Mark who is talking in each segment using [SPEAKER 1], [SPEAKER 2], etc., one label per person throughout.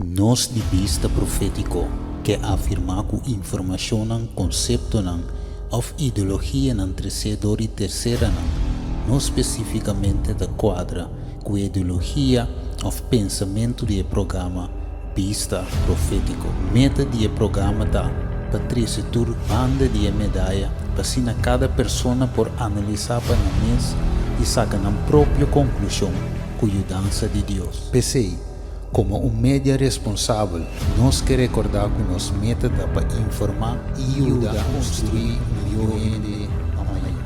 [SPEAKER 1] Nos di bista profétiko ke afirmá ku informashonnan, konseptonan òf ideologianan tresé dor di terseranan no spesífikamente ta kuadra ku e ideologia òf pensamentu di e programa Bista Profétiko. Meta di e programa ta pa trese tur banda di e medaya pa asina kada persona por analisá pa nan mes i saka nan propio konklushon ku yudansa di Dios. P'esei, Komo un media responsabel, nos ke rekordá ku nos meta ta pa informá i yuda konstruí un mihó hende pa mañan.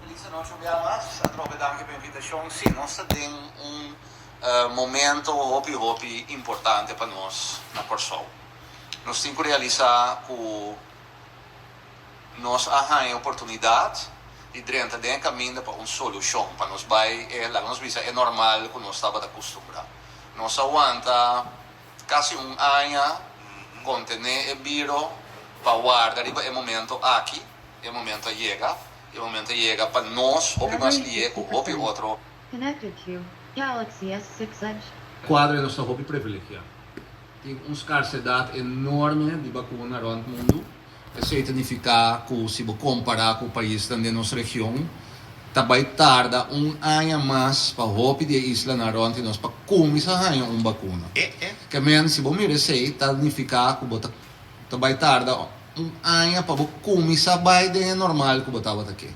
[SPEAKER 2] Feliz anochi un bia mas. Atrobe danki pa invitacion. Si, nos ta den un momento hopi hopi importante pa nos na Kòrsou. Nos tin ku realisa ku nos a haña oportunidad di drenta den e caminda pa un solucion, pa nos bai e, laga nos bisa, e normal cu nos tabata custumbra. Nos a wanta casi un aña contene e biro pa warda riba e momento aki, e momento a yega, e momento a yega pa nos hopi mas lié cu hopi otro.
[SPEAKER 3] Connected to Galaxy S6 Edge.
[SPEAKER 4] Cuadra nos ta hopi privilegia. Tin un skarsedat enorme di bakuna rònt mundu. Esei ta nifiká ku si bo kompará ku paisnan den nos region, ta bai tarda un aña mas pa hopi di e islanan rònt di nos pa kuminsá haña un bakuna. Ke men, si bo mira esei, ta nifiká ku bo ta ta bai tarda un aña pa bo kuminsá bai den e normal ku bo tabata ke.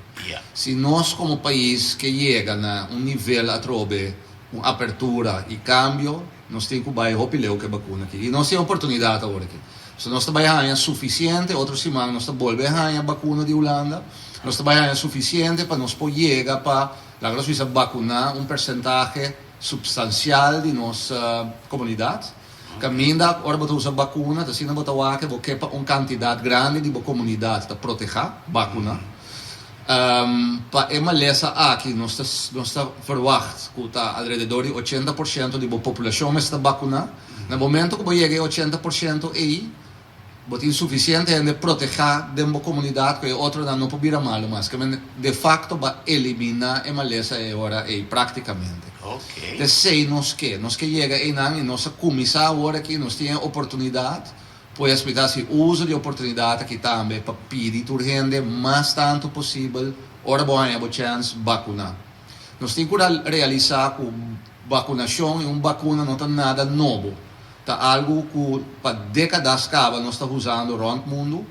[SPEAKER 4] Si nos komo pais ke yega na un nivel atrobe, un apertura i kambio, Nos tin ku bai hopi leu ku e bakuna aki. I nos tin oportunidat awor aki. So nos ta bai haña sufisiente, otro siman nos ta bolbe haña bakuna di Hulanda. Nos ta bai haña sufisiente pa nos por yega pa, laga nos bisa, bakuná un persentahe supstansial di nos komunidat. Kaminda ora bo ta usa bakuna, ta asina bo ta wak bo ke pa un kantidat grandi di bo komunidat ta protehá, bakuná. Pa e malesa aki nos ta nos ta verwacht ku ta alrededor di ochenta por shento di bo populashon mester ta bakuná. Na momento ku bo yega e ochenta por shento ei, bo tin sufisiente hende protehá den bo komunidat ku e otronan no por bira malu mas. Ke men de fakto bo a eliminá e malesa e ora ei praktikamente. T'esei nos ke. Nos ke yega einan i nos a kuminsá awor aki, nos tin e oportunidat. Pues mi ta hasi uso di oportunidat aki tambe pa pidi tur hende mas tantu posibel ora bo haña bo chèns bakuná. Nos tin ku realisá ku bakunashon i un bakuna no ta nada nobo. Ta algu ku pa dékadas kaba nos ta usando rònt mundu.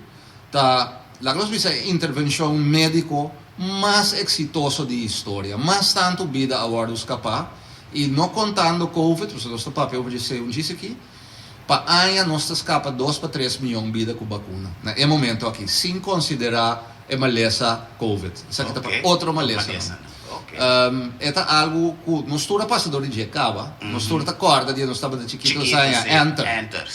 [SPEAKER 4] Ta, laga nos bisa, e intervenshon médiko mas eksitoso di historia. Mas tantu bida a wòrdu skapá i no kontando covid, pasobra nos ta papia over dje un djis aki. Pa aña nos ta skapa dos pa tres miyon bida ku bakuna na e momento aki, sin konsiderá e malesa covid. Esaki ta pa otro malesanan. E ta algu ku nos tur a pasa dor di dje kaba. Nos tur ta kòrda dia nos tabata chikitu nos ta haña enter.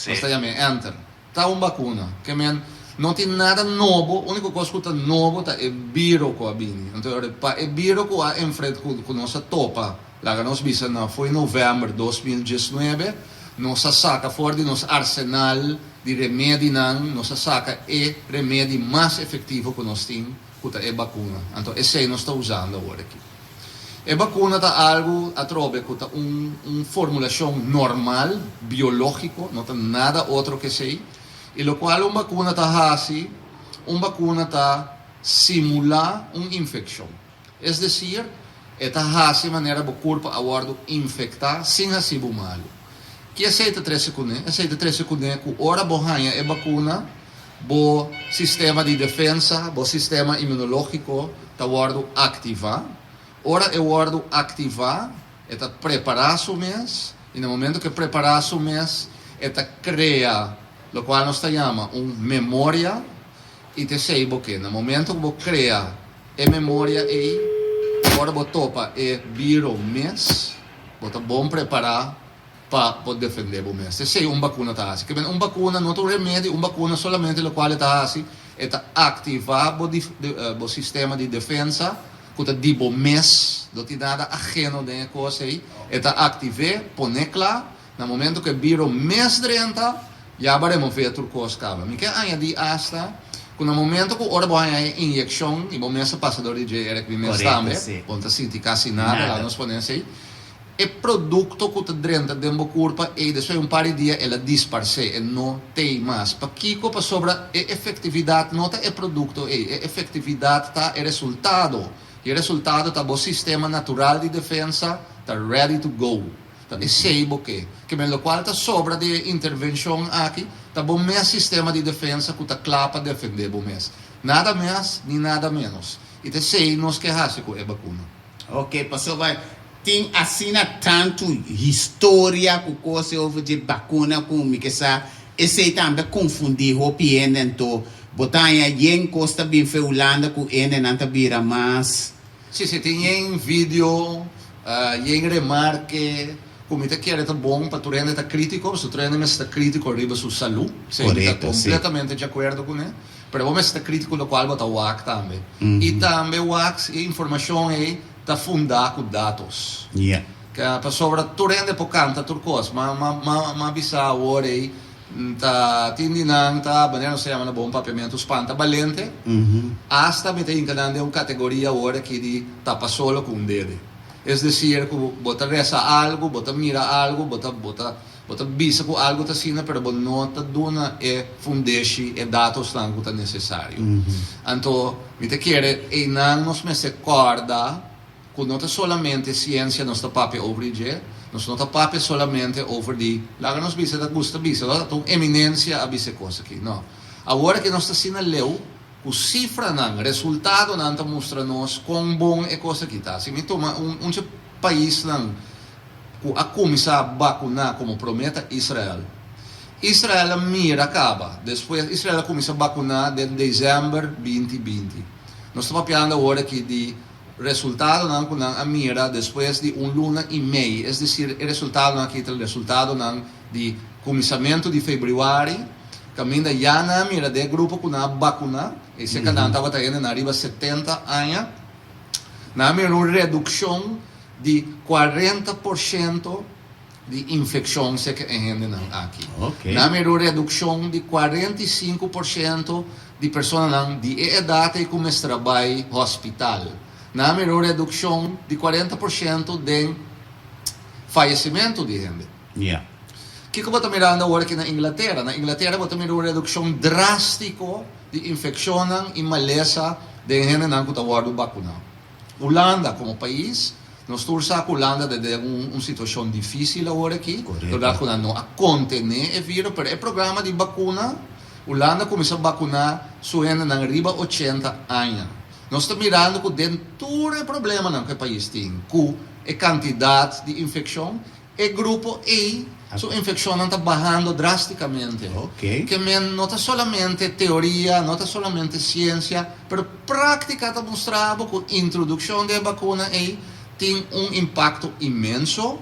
[SPEAKER 4] Nos ta yam'é enter. Ta un bakuna. Ke men no tin nada nobo, úniko kos ku ta nobo ta e biro ku a bini. Anto pa e biro ku a enfrent ku nos a topa Laga nos bisa na fo'i novèmber 2019, nos a saka for di nos arsenal di remedinan, nos a saka e remedi mas efektivo ku nos tin, ku ta e bakuna. Anto esei nos ta usando awor aki. E bakuna ta algu atrobe ku ta un un formulashon normal, biológiko, no ta nada otro ku esei. I lokual un bakuna ta hasi, un bakuna ta simulá un infekshon. Es desir, e ta hasi manera bo kurpa a wòrdu infektá sin hasi bo malu. Ki esei ta trese kuné? Esei ta trese kuné ku ora bo haña e bakuna, bo sistema di defensa, bo sistema imunológiko ta wòrdu aktivá. Ora e wòrdu aktivá, e ta prepará su mes i na momento ku e prepará su mes, e ta krea lokual nos ta yama un memoria i ta esei bo ke. Na momento ku bo krea E memoria ei, ora bo topa e biro mes, bo ta bon prepará pa bo defendé bo mes. Esei un bakuna ta hasi. Ke men un bakuna no ta un remedi, un bakuna solamente lokual e ta hasi. E ta aktivá bo bo sistema di defensa ku ta di bo mes, no tin nada ageno den e kos ei. E ta aktiv'é, pon'é kla, na momento ku e biro mes drenta, ya bo a remové tur kos kaba. Mi ke añadí asta ku na momento ku ora bo haña e inyekshon, i bo mes a pasa dor di dje, Eric, mi mes tambe, bo no ta sinti kasi nada, laga nos pone asei. E produkto ku ta drenta den bo kurpa ei despues di un par di dia el a disparsé, e no t'ei mas. Pakiko? Pasobra e efektividat no ta e produkto ei, e efektividat ta e resultado. I e resultado ta bo sistema natural di defensa ta ready to go. Ta esei bo ke. Ke men lokual ta sobra di e intervenshon aki ta bo mes sistema di defensa ku ta kla pa defendé bo mes. Nada mas ni nada ménos. I ta esei nos ke hasi ku e bakuna.
[SPEAKER 5] Ok, pasobra tin asina tantu historia ku kos over dje bakuna ku mi ke sa esei tambe a konfundí hopi hende anto bo ta haña yen kos ta bin fe Hulanda ku hendenan ta bira mas.
[SPEAKER 4] Sí, sí, tin yen video, yen remarke ku mi ta kere ta bon pa tur hende ta kritiko, pasobra tur hende mester ta kritiko riba su salú, esei mi ta
[SPEAKER 5] Korekto, sí.
[SPEAKER 4] kompletamente di akuerdo kuné. Pero bo mester ta critico locual bo ta wak tambe. Y tambe wak si e informacion ey ta funda cu datos. Pasobra tur hende por canta tur cos. Ma ma ma ma bisa awor ey ta tin di nan ta manera nos ta yama na bon papiamento spanta balente. Hasta mi ta hinca nan den un categoria awor aki di tapa solo cu un dede. Es decir cu bo ta reza algo, bo ta mira algo, bo ta bo ta. Bo ta bisa ku algu ta asina, pero bo no ta duna e fundeshi, e datosnan ku ta nesesario. Anto, mi ta kere einan nos mester kòrda ku no ta solamente siensia nos ta papia over di dje, nos no ta papia solamente over di, laga nos bisa ta gusta bisa, no, ta un eminensia a bisa e kos aki. No. Awor aki nos ta asina leu ku sifranan, resultadonan ta mustra nos kon bon e kos aki ta. Si mi tuma un un dje paisnan ku a kuminsá bakuná komo promé ta Israel. Israel a mira kaba, despues Israel a kuminsá bakuná den desèmber 2020. Nos ta papiando awor aki di resultadonan ku nan a mira despues di un luna i mei, es desir e resultadonan aki ta resultadonan di kuminsamentu di febrüari, kaminda ya nan a mira den e grupo ku nan a bakuná, esei ka nan tabata hende nan riba 70 aña, nan a mira un redukshon di 40% di infekshon serka e hendenan aki. Nan a mira un redukshon di 45% di personanan di e edat ei ku mester a bai hospital. Nan a mira un redukshon di 40% den fayesimentu di hende. Kiko bo ta mirando awor aki na Inglatera? Na Inglatera bo ta mira un redukshon drástiko di infekshonnan i malesa den hendenan ku ta wòrdu bakuná. Hulanda komo pais, nos tur sa ku Hulanda ta den un situashon difísil awor aki, doordat ku nan no a kontené e vírus, pero e programa di bakuna, Hulanda kuminsá bakuná su hendenan riba 80 aña. Nos ta mirando ku den tur e problemanan ku e pais tin ku e kantidat di infekshon, E grupo ei su infekshonnan ta bahando drástikamente. Ke men no ta solamente teoria, no ta solamente siensia, pero práktika ta mustra bo ku introdukshon di e bakuna ei tin un impakto inmenso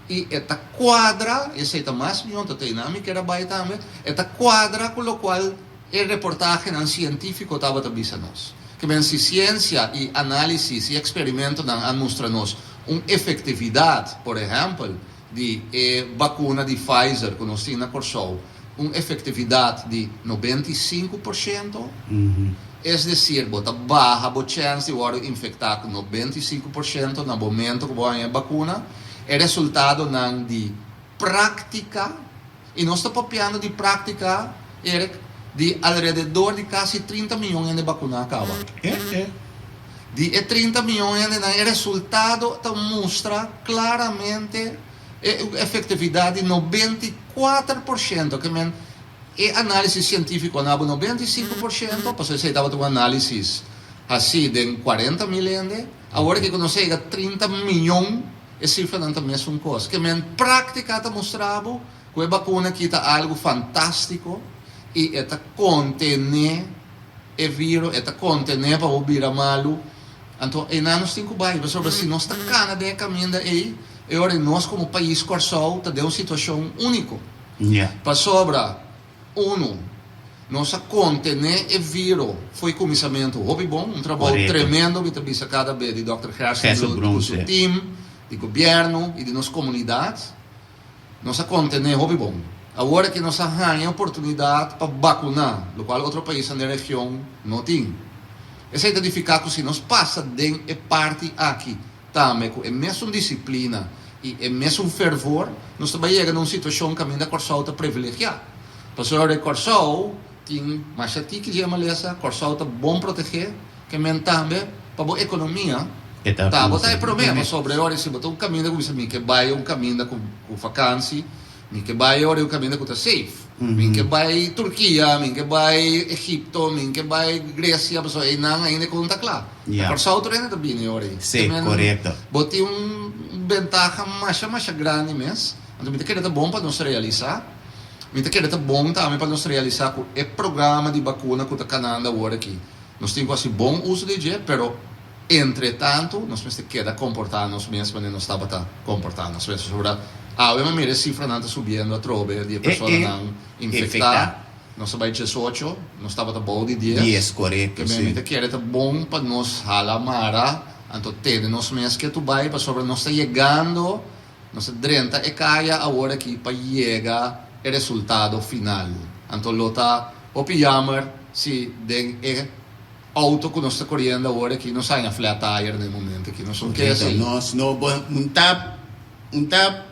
[SPEAKER 4] i e ta kuadra, esei ta mas mihó, ta tei nan mi kier a bai tambe, e ta kuadra ku lokual e reportahenan sientífiko tabata bisa nos. Ke men si siensia i análisis i eksperimentonan a mustra nos un efektividat, por ehèmpel, di e bakuna di Pfizer ku nos tin na Kòrsou, un efektividat di 95%, es desir, bo ta baha bo chèns di wòrdu infektá ku 95% na momento ku bo haña e bakuna, e resultadonan di práktika, I nos ta papiando di práktika, Eric, di alrededor di kasi 30 miyon hende bakuná kaba. Di e 30 miyon hendenan e resultado ta mustra klaramente e efektividat di 94%. Ke men e análisis sientífiko a naba 95%, pasobra esei tabata un análisis hasí den 40 mil hende. Awor aki ku nos a yega 30 miyon. E sifranan ta mesun kos. Ke men práktika ta mustra bo ku e bakuna aki ta algu fantástiko i e ta kontené e viro, e ta kontené pa bo bira malu. Anto einan nos tin ku bai, pasobra si nos ta kana den e kaminda ei, e ora ei nos komo pais Kòrsou ta den un situashon úniko. Pasobra, unu. Nos a kontené e viro fo'i kuminsamentu hopi bon, un trabou tremendo mi ta bisa kada be di dòkter Gerstenbluth ku su tim, di gobièrnu i di nos komunidat. Nos a kontené hopi bon. Awor aki nos a haña oportunidat pa bakuná, lokual otro paisnan den region no tin. Esei ta nifiká ku si nos pasa den e parti aki tambe ku e mesun disiplina i e mesun fervor, nos ta bai yega na un situashon kaminda Kòrsou ta privilegiá. Pasobra Kòrsou tin masha tiki dje malesa, Kòrsou ta bon protegé, ke men tambe pa bo ekonomia ta bo ta e promé, pasobra e ora si bo ta un kaminda ku bisa mi ke bai un kaminda ku fakansi, Mi ke bai ora e un kaminda ku ta safe. Mi ke bai Turkia, mi ke bai Egipto, mi ke bai Grecia, pasobra einan ainda e kon ta kla. Na Kòrsou tur hende ta bini ora ei.
[SPEAKER 5] Sí, korekto.
[SPEAKER 4] Bo tin un bentaha masha masha grandi mes. Anto mi ta kere ta bon pa nos realisá. Mi ta kere ta bon tambe pa nos realisá ku e programa di bakuna ku ta kanando awor aki, nos tin ku hasi bon uso di dje, pero Entre tantu, nos mester keda komportá nos mes manera nos tabata komportá nos mes. Pasobra awe mi a mira e sifranan ta subiendo atrobe di e personanan infektá. Nos a bai diesocho, nos tabata bou di dies.
[SPEAKER 5] Dies, korekto,
[SPEAKER 4] si. Mi ta kere ta bon pa nos hala mara, anto tene nos mes ketu bai, pasobra nos ta yegando, nos ta drenta e kaya awor aki pa yega e resultado final. Anto lo ta hopi jammer si den e. Auto cu nos ta coriendo awor aki nos haña flat tire na e momento aki. Nos no ke
[SPEAKER 5] Correcto.
[SPEAKER 4] así.
[SPEAKER 5] Nos no bo un ta un ta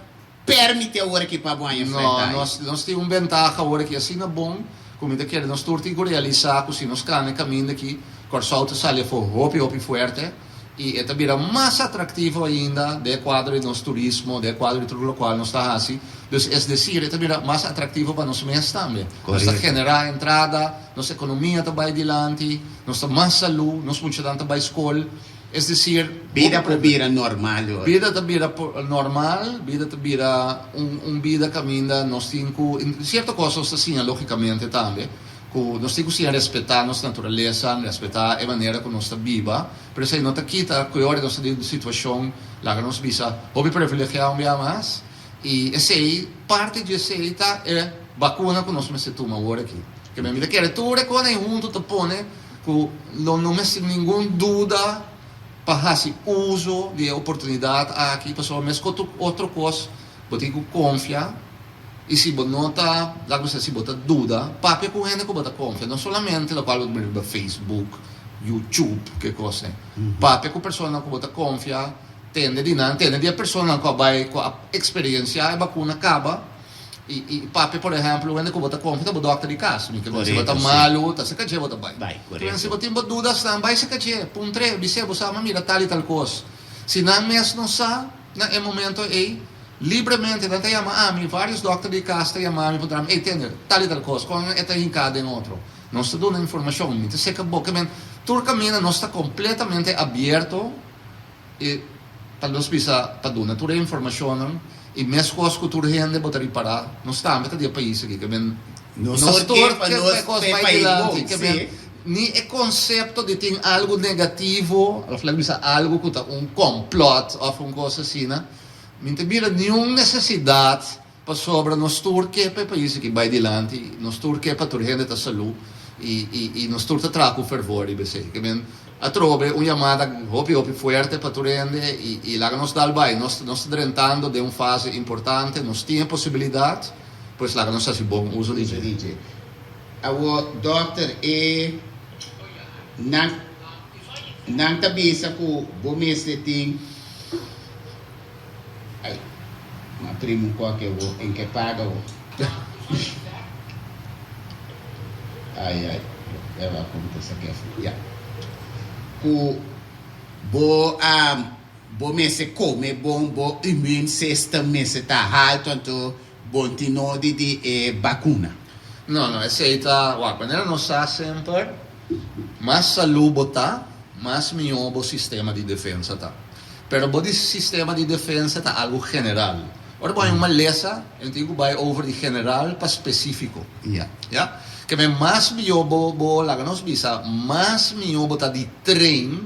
[SPEAKER 5] permiti awor aki pa bo haña flat
[SPEAKER 4] No,
[SPEAKER 5] tire.
[SPEAKER 4] nos nos tin un bentaha awor aki asina bon cu mi ta kere nos tur tin cu realisa cu si nos cana e caminda aki Corsou ta sali afo hopi hopi fuerte y e ta bira mas atractivo ainda den e cuadro di nos turismo, den e cuadro di tur locual nos ta haci. Dus es decir e ta bira mas atractivo pa nos mes tambe. Nos ta genera entrada. Nos ekonomia ta bai dilanti, nos ta mas salú, nos muchanan ta bai skol, es desir,
[SPEAKER 5] Bida por bira normal hoor.
[SPEAKER 4] Bida ta bira normal, bida ta bira un un bida kaminda nos tin ku, sierto kos nos ta siña lógikamente tambe, ku nos tin ku siña respetá nos naturalesa, respetá e manera ku nos ta biba, pero esei no ta kita ku e ora nos ta den un situashon, laga nos bisa, hopi privilegiá un bia mas, i esei, parti di esei ta e bakuna ku nos mester tuma awor aki. Ke mi ta kere tur e kosnan ei huntu ta pone ku lo no mester ningun duda pa hasi uso di e oportunidat aki, pasobra mes ku otro kos bo tin ku konfia i si bo no ta, laga mi sa, si bo ta duda, papia ku hende ku bo ta konfia, no solamente lokual bo ta mira riba Facebook, YouTube, ke kos ei. Papia ku personanan ku bo ta konfia, tende di nan, tende di e personanan ku a bai, ku a eksperensiá e bakuna kaba. I papia por ehempel un hende ku bo ta konfia ta bo dòkter di kas. Mi ke men si bo ta malu ta seka dje bo ta bai. Ke men si bo tin bo dudasnan bai seka dje, puntr'é, bis'é bo sa mi a mira tal i tal kos. Si nan mes no sa na e momento ei, libremente nan ta yama ami, vários dòkter di kas ta yama mi puntra mi, ey tende, tal i tal kos, kon e ta hinká den otro? Nos ta duna informashon, mi ta seka bo. Ke men tur kaminda nos ta kompletamente abierto. E ta nos bisa pa duna tur e informashonnan i meskos ku tur hende bo ta ripará nos tambe ta di e pais aki ke men
[SPEAKER 5] Nos
[SPEAKER 4] nos
[SPEAKER 5] tur
[SPEAKER 4] tur
[SPEAKER 5] ke pa
[SPEAKER 4] ke
[SPEAKER 5] nos
[SPEAKER 4] pa e kos
[SPEAKER 5] pa e
[SPEAKER 4] bai
[SPEAKER 5] pais
[SPEAKER 4] dilanti
[SPEAKER 5] bon,
[SPEAKER 4] ke men
[SPEAKER 5] sí.
[SPEAKER 4] ni e konsepto di tin algu negativo òf laga bisa algu ku ta un kòmplòt òf un kos asina mi ta mira niun nesesidat Pasobra nos tur ke pa e pais aki bai dilanti, nos tur ke pa tur hende ta salú i i nos tur ta traha ku fervor riba esei. Ke men atrobe un yamada hopi hopi fuerte pa tur hende i i laga nos dal bai. Nos nos ta drentando den un fase importante, nos tin e posibilidat, pues laga nos hasi bon uso di dje.
[SPEAKER 5] Awor dòkter e nan nan ta bisa ku bo mester tin. Ay, ma primo un koke wo en ke paga wo. Ay, ay, e va konta sa ke ya. Ku bo a bo mester kome bon, bo immune system mester ta halto anto bo no tin nodi di e bakuna.
[SPEAKER 4] No, no, esei ta, wak, manera nos sa semper, mas salú bo ta, mas mihó bo sistema di defensa ta. Pero bo di sistema di defensa ta algo general. Ora bo hay un malesa, e tin cu bay over di general pa specifico.
[SPEAKER 5] Ya.
[SPEAKER 4] Ya. Ke men mas miyo bo bo laga nos bisa, mas miyo bo ta di train,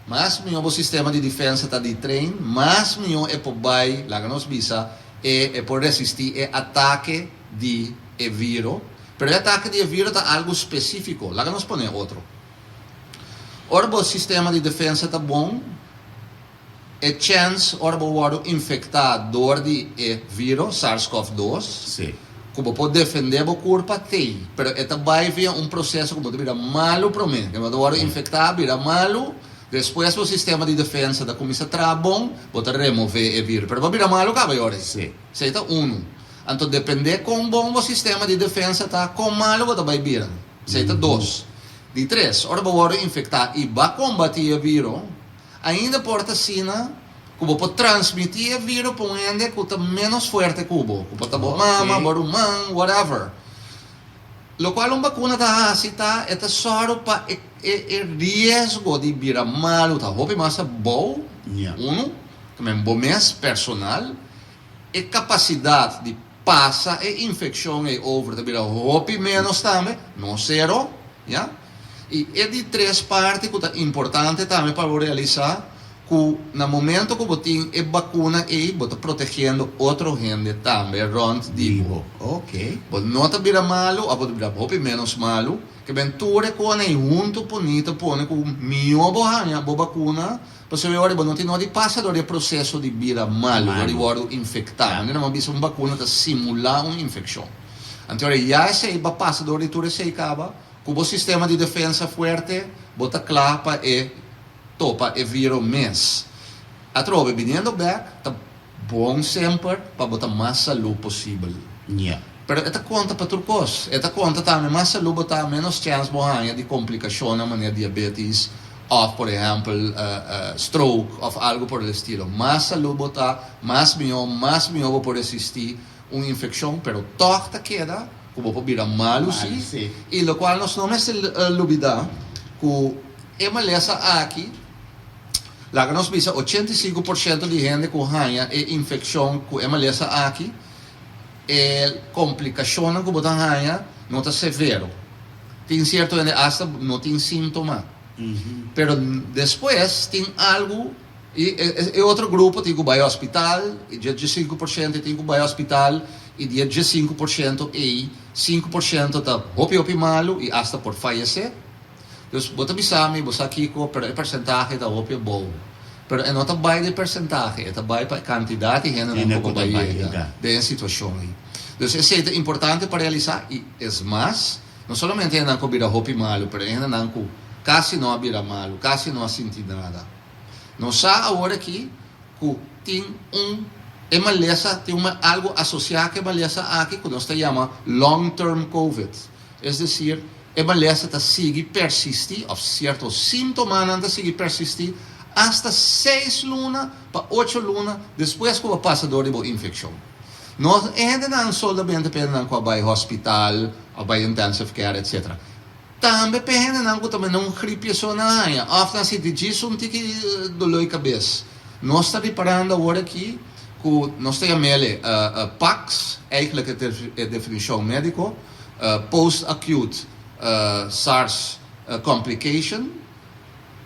[SPEAKER 4] mas miyo bo sistema di defensa ta di train, mas miyo e por bay, laga nos bisa, e e por resisti e atake di e viro. Pero e atake di e viro ta algu spesífiko. Laga nos pone otro. Ora bo sistema di defensa ta bon, e chèns ora bo wòrdu infektá dor di e viro, SARS-CoV 2, ku bo por defendé bo kurpa t'ei. Pero e ta bai via un proseso ku bo ta bira malu promé. Bo ta wòrdu infektá, bira malu, despues bo sistema di defensa ta kuminsá traha bon, bo ta remové e viro. Pero bo a bira malu kaba e ora ei. Esei ta unu. Anto dependé kon bon bo sistema di defensa ta, kon malu bo ta bai bira. Esei ta dos. Di tres, ora bo wòrdu infektá i ba kombatí e viro, ainda por ta asina ku bo por transmití e viro pa un hende ku ta ménos fuerte ku bo, ku por ta bo mama, bo ruman, whatever. Lokual un bakuna ta hasi ta e ta sòru pa e e riesgo di bira malu ta hopi mas abou, unu, tamen bo mes personal, e kapasidat di pasa e infekshon ei over ta bira hopi ménos tambe, no sero, ya. I e di tres parti ku ta importante tambe pa bo realisá ku na momento ku bo tin e bakuna ei bo ta protegiendo otro hende tambe rònt di bo. Bo no ta bira malu òf bo ta bira hopi ménos malu, ke ben tur e kos ei huntu poni ta pone ku mihó bo haña bo bakuna. Pasobra e ora bo no tin nodi pasa dor di e proseso di bira malu, dor di wòrdu infektá. Manera nan a bisa un bakuna ta simulá un infekshon. Anto ora ya esei bo a pasa dor di tur esei kaba, ku bo sistema di defensa fuerte, bo ta kla pa e topa e viro mes. Atrobe, biniendo bèk, ta bon semper pa bo ta mas salú posibel. Pero e ta konta pa tur kos. E ta konta tambe mas salú bo ta, ménos chèns bo haña di komplikashonnan manera diabetis òf por ehèmpel stroke òf algu por el estilo. Mas salú bo ta, mas mihó, mas mihó bo por resistí un infekshon, pero tòg ta keda ku bo por bira malu sí. I lokual nos no mester lubidá ku e malesa aki, Laga nos bisa 85% di hende ku haña e infekshon ku e malesa aki, e komplikashonnan ku bo ta haña no ta severo. Tin sierto hende asta no tin síntoma. Pero despues tin algu i e otro grupo tin ku bai hospital, i dje 5% tin ku bai hospital i di e dje 5% ei, 5% ta hopi hopi malu i asta por fayesé. Dus bo ta bisa mi, bo sa kiko, pero e persentahe ta hopi abou. Pero e no ta bai di persentahe, e ta bai pa e kantidat di hendenan ku bo bai yega den e situashon ei. Dus esei ta importante pa realisá i es mas, no solamente hendenan ku a bira hopi malu, pero e hendenan ku kasi no a bira malu, kasi no a sinti nada. Nos sa awor aki ku tin un e malesa, tin un algu asosiá ku e malesa aki ku nos ta yama long term covid. Es desir, e malesa ta sigui persistí òf sierto síntomanan ta sigui persistí asta seis luna pa ocho luna despues ku bo a pasa dor di bo infekshon. No e hendenan solamente pa e hendenan ku a bai hospital òf bai intensive care etcetera. Tambe pa e hendenan ku ta manda un gripia so nan haña òf nan sinti djis un tiki doló di kabes. Nos ta riparando awor aki ku nos ta yam'el PACS, eigenlijk e definishon médiko. Post acute SARS complication,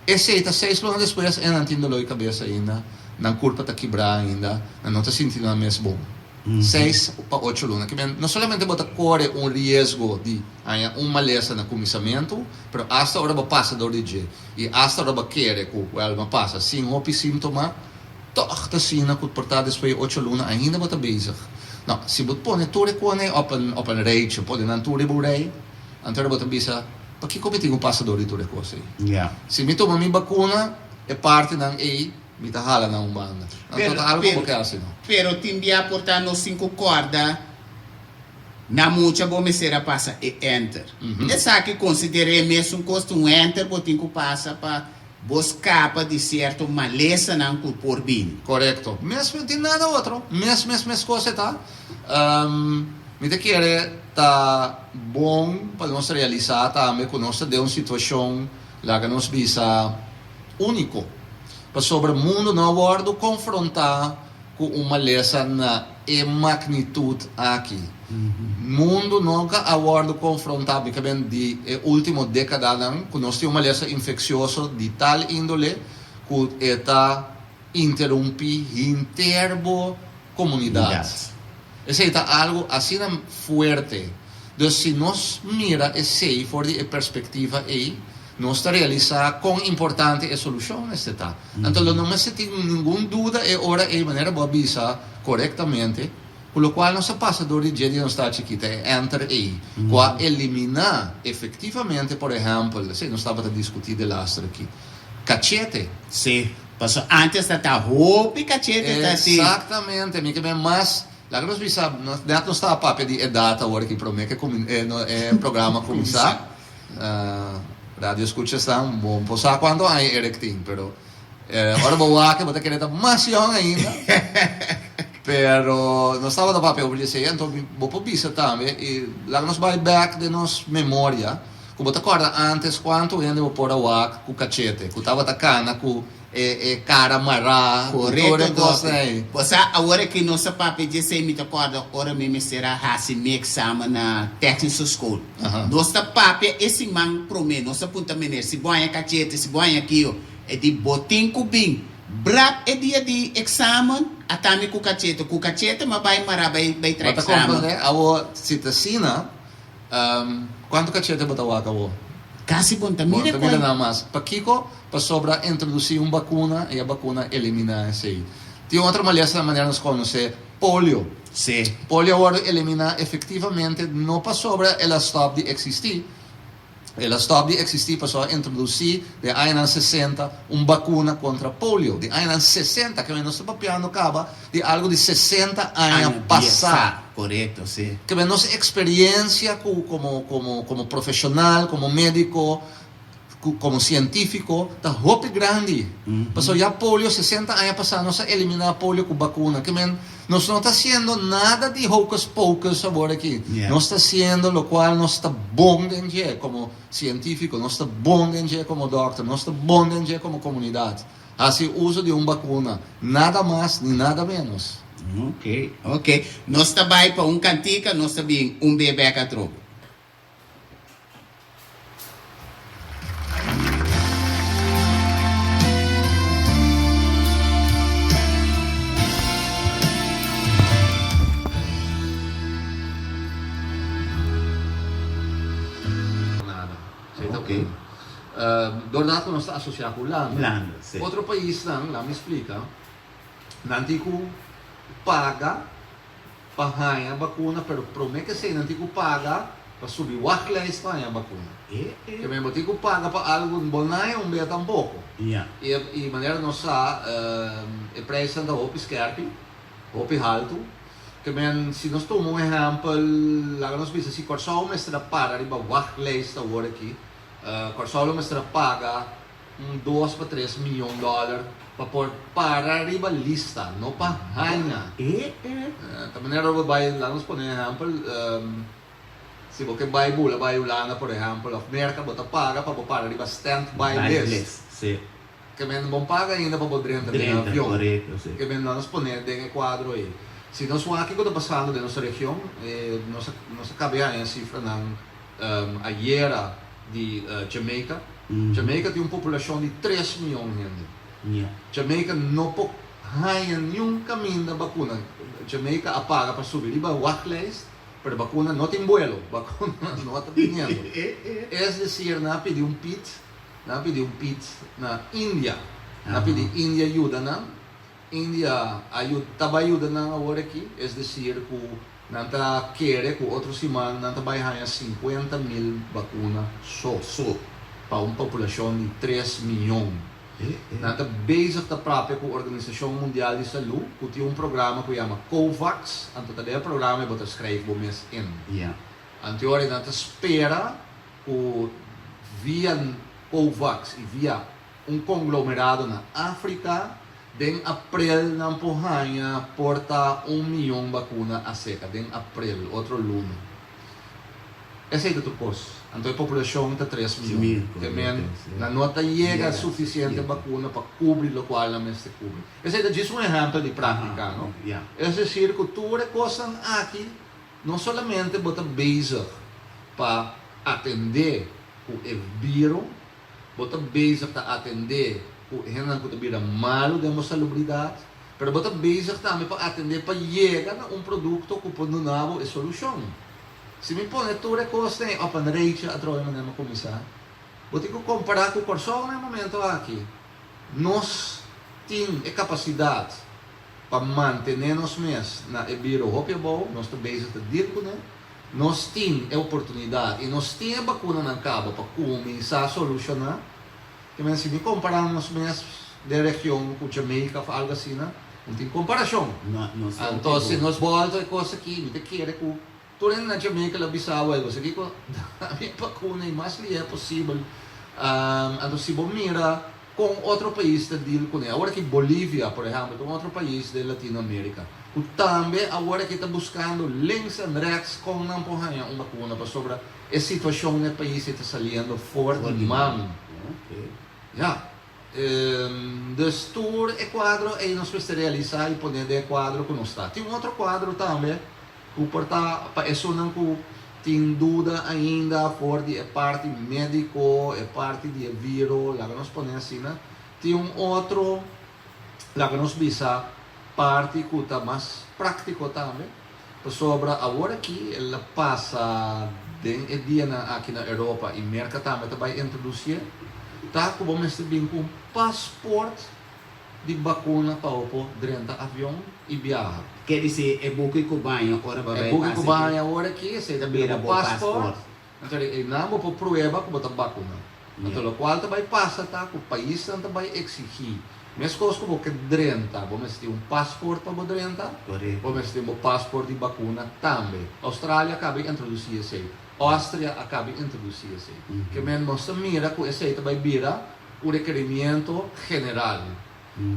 [SPEAKER 4] esey ta seis luna despues en nan tin dolor di cabes ainda, nan curpa ta kibra ainda, nan no ta sinti nan mes bon. 6 pa 8 luna. No solamente bo ta core un riesgo di haña un malesa na cuminsamentu, pero hasta ora bo pasa door di dje y hasta ora bo kere cu wel bo pasa sin hopi sintoma, Tòg ta asina ku por ta despues di ocho luna ainda bo ta bezig. No, si bo pone tur e kone op een op een rijtje, pone nan tur riba un rij, anto bo ta bisa, pakiko mi tin ku pasa dor di tur e kos ei? Si mi tuma mi bakuna, e partinan ei mi ta hala nan un banda. Anto ta algu ku bo ke hasi no.
[SPEAKER 5] Pero tin bia por ta nos tin ku kòrda na mucha bo mester a pasa e enter. Esaki konsider'é mesun kos ta un enter bo tin ku pasa pa Bo skapa di sierto malesanan ku por bini.
[SPEAKER 4] Korekto. Mes no tin nada otro. Mes mes mes kos e ta. Mi ta kere ta bon pa nos realisá tambe ku nos ta den un situashon, laga nos bisa, úniko. Pasobra mundu no a wòrdu konfrontá ku un malesa na e magnitut aki. Mundu nunka a wòrdu konfrontá, mi ta ben di e último dékadanan, ku nos tin un malesa infeksioso di tal índole ku e ta interumpí hinter bo komunidat. Esei ta algu asina fuerte. Dus si nos mira esei for di e perspektiva ei, nos ta realisá kon importante e solushon mester ta. Anto lo no mester tin ningun duda e ora ei, manera bo a bisa korektamente, ku lokual nos a pasa dor di dje di nos ta chikita, e enter ei, ku a eliminá efektivamente, por ehèmpel, esei nos tabata diskutí delaster aki, kachete.
[SPEAKER 5] Sí, pasobra ántes ta ta hopi kachete ta si.
[SPEAKER 4] Eksaktamente, mi ke men mas. Laga nos bisa, net nos taba papia di edat awor aki prome ke e programa kuminsá. Radio escuchasnan bo por sa kuantu aña Eric tin, pero ora bo wak bo ta kere ta mas yòn ainda. Pero nos tabata papia over di esei, anto bo por bisa tambe, i laga nos bai bek den nos memoria, ku bo ta kòrda ántes kuantu hende bo por a wak ku kachete, ku tabata kana ku E cara mará cu tur e
[SPEAKER 5] Corecto,
[SPEAKER 4] cosnan
[SPEAKER 5] Dòkter.
[SPEAKER 4] ei.
[SPEAKER 5] Bo sa, awor aki nos ta papia djesei, mi ta corda ora mi mester a haci mi examen na Technische School. Nos ta papia e siman prome, nos ta punta meneer si bo haña cachete, si bo haña kio. E di, bo tin cu bin brap e dia di examen, ata mi cu cachete. Cu cachete m'a bay mará bay bay traha
[SPEAKER 4] Bo ta
[SPEAKER 5] examen.
[SPEAKER 4] comprende? Awor, si ta asina, Cuanto cachete bo ta wak awor?
[SPEAKER 5] Casi bon ta mira
[SPEAKER 4] Bon ta mira
[SPEAKER 5] cual.
[SPEAKER 4] nada mas. Pakico? Pasobra a introduci un bacuna y e bacuna a elimina esey. Tin otro malesa manera nos conoce, polio.
[SPEAKER 5] Sí.
[SPEAKER 4] Polio a wordo elimina efectivamente no pasobra el a stop di existi, El a stòp di eksistí pasobra a introdusí den añanan sesenta un bakuna kontra polio. Den añanan sesenta, ke nos ta papiando kaba di algu di sesenta aña pasá.
[SPEAKER 5] Korekto, sí.
[SPEAKER 4] Ke nos eksperiensia ku komo komo komo profeshonal, komo médiko, ku komo sientífiko ta hopi grandi. Pasobra ya polio sesenta aña pasá nos a eliminá polio ku bakuna. Ke men Nos no ta haciendo nada di hocus pocus awor aki. Nos ta haciendo locual nos ta bon den dje como cientifico, nos ta bon den dje como dokter, nos ta bon den dje como comunidad. Haci uso di un bacuna, nada mas ni nada menos.
[SPEAKER 5] Ok, ok. Nos ta bay pa un cantica, nos ta bin un be bek atrobe.
[SPEAKER 4] Nada. Esei ta un. Doordat ku nos ta asosiá ku Hulanda. Otro paisnan, laat mi splika, nan tin ku paga pa haña bakuna pero prome ke esei nan tin ku paga pa subi wachtlijst pa haña bakuna. Ke men bo tin ku paga pa algu bo no haña un bia tampoko. I i manera nos sa e prijsnan ta hopi skerpi, hopi haltu. Ke men si nos tuma un ehèmpel laga nos bisa si Kòrsou mester a para riba wachtlijst awor aki Kòrsou lo mester a paga Un dos pa tres miyon dòler pa por para riba lista, no pa haña. Ta manera bo bai, laga nos pone ehèmpel, si bo ke bai bula bai Hulanda por ehèmpel òf Merka, bo ta paga pa bo para riba stand by list. Ke men bo paga ainda pa bo drenta den avion. Ke men laga nos pone den e kuadro ei. Si nos wak kiko ta pasando den nos region, nos a kabia haña sifranan ayera di Jamaica. Jamaica tin un populashon di tres miyon hende. Jamaica no por haña niun kaminda bakuna. Jamaica a paga pa subi riba wachtlijst, pero bakuna no tin buelo, bakuna no ta biniendo. Es desir, nan a pidi un pit, nan a pidi un pit na India. Nan a pidi India yuda nan. India a ta bai yuda nan awor aki, es desir ku nan ta kere ku otro siman nan ta bai haña 50,000 bakuna so so pa un populashon di tres miyon. Nan ta bezig ta papia ku Organisashon Mundial di Salú ku tin un programa ku yama COVAX, anto ta den e programa ei bo ta skrijf bo mes in. Anto ora nan ta spera ku via COVAX i via Un konglomerado na Afrika, den aprel nan por haña por ta un miyon bakuna aseka, den aprel, otro luna. Esei ta tur kos. Anto e populashon ta tres miyon. Ke men nan no ta yega sufisiente bakuna pa kubri lokual nan mester kubri. Esei ta djis un ehèmpel di práktika, no? Es desir ku tur e kosnan aki no solamente bo ta bezig pa atendé ku e viro, Bo ta bezig ta atendé ku hendenan ku ta bira malu den bo salubridat, pero bo ta bezig tambe pa atendé pa yega na un produkto ku por duna bo e solushon. Si mi pone tur e kosnan ei op een rijtje atrobe manera mi a kuminsá, bo tin ku kompará ku Kòrsou na e momento aki. Nos tin e kapasidat pa mantené nos mes na e biro hopi abou, nos ta bezig ta deal kuné. Nos tin e oportunidat i nos tin e bakunanan kaba pa kuminsá solushoná. Te men si mi kompará nos mes den region ku Jamaica òf algu asina, no tin komparashon. Anto si nos bòlta e kos aki, mi ta kere ku tur hende na Jamaica lo bisa bo, Bo sa kiko? Dami e bakuna i mas lihé posibel. Anto si bo mira kon otro pais ta deal kuné, awor aki Bolivia, por ehèmpel, ta un otro pais den Latinoamerica ku tambe awor aki ta buskando links en rechts kon nan por haña un bakuna pasobra E situacion na e pais ei ta saliendo for di man. Ya. Dus tur e cuadro ei nos mester realisa y pone den e cuadro cu nos ta. Tin un otro cuadro tambe cu por ta pa esunnan cu tin duda ainda for di e parti medico, e parti di e viro, laga nos pone asina. Tin un otro, laga nos bisa, parti cu ta mas practico tambe. Pasobra awor aki el a pasa den e dianan aki na Europa y Merca tambe ta bay introducié, ta cu bo mester bin cu un paspoort di bacuna pa bo por drenta avion y biaha.
[SPEAKER 5] Ke dici e buki cu baña ora bo
[SPEAKER 4] bay
[SPEAKER 5] pasa
[SPEAKER 4] E buki cu baña awor aki esey ta bira bo paspoort. Anto einan bo por prueba ku bo ta bakuna. Anto lokual ta bai pasa ta ku paisnan ta bai eksigí meskos ku bo ke drenta bo mester tin un pasport pa bo drenta, bo mester tin bo pasport di bakuna tambe. Australia a kaba di introdusí esei, Austria a kaba di introdusí esei. Ke men nos ta mira ku esei ta bai bira un rekerimiento general.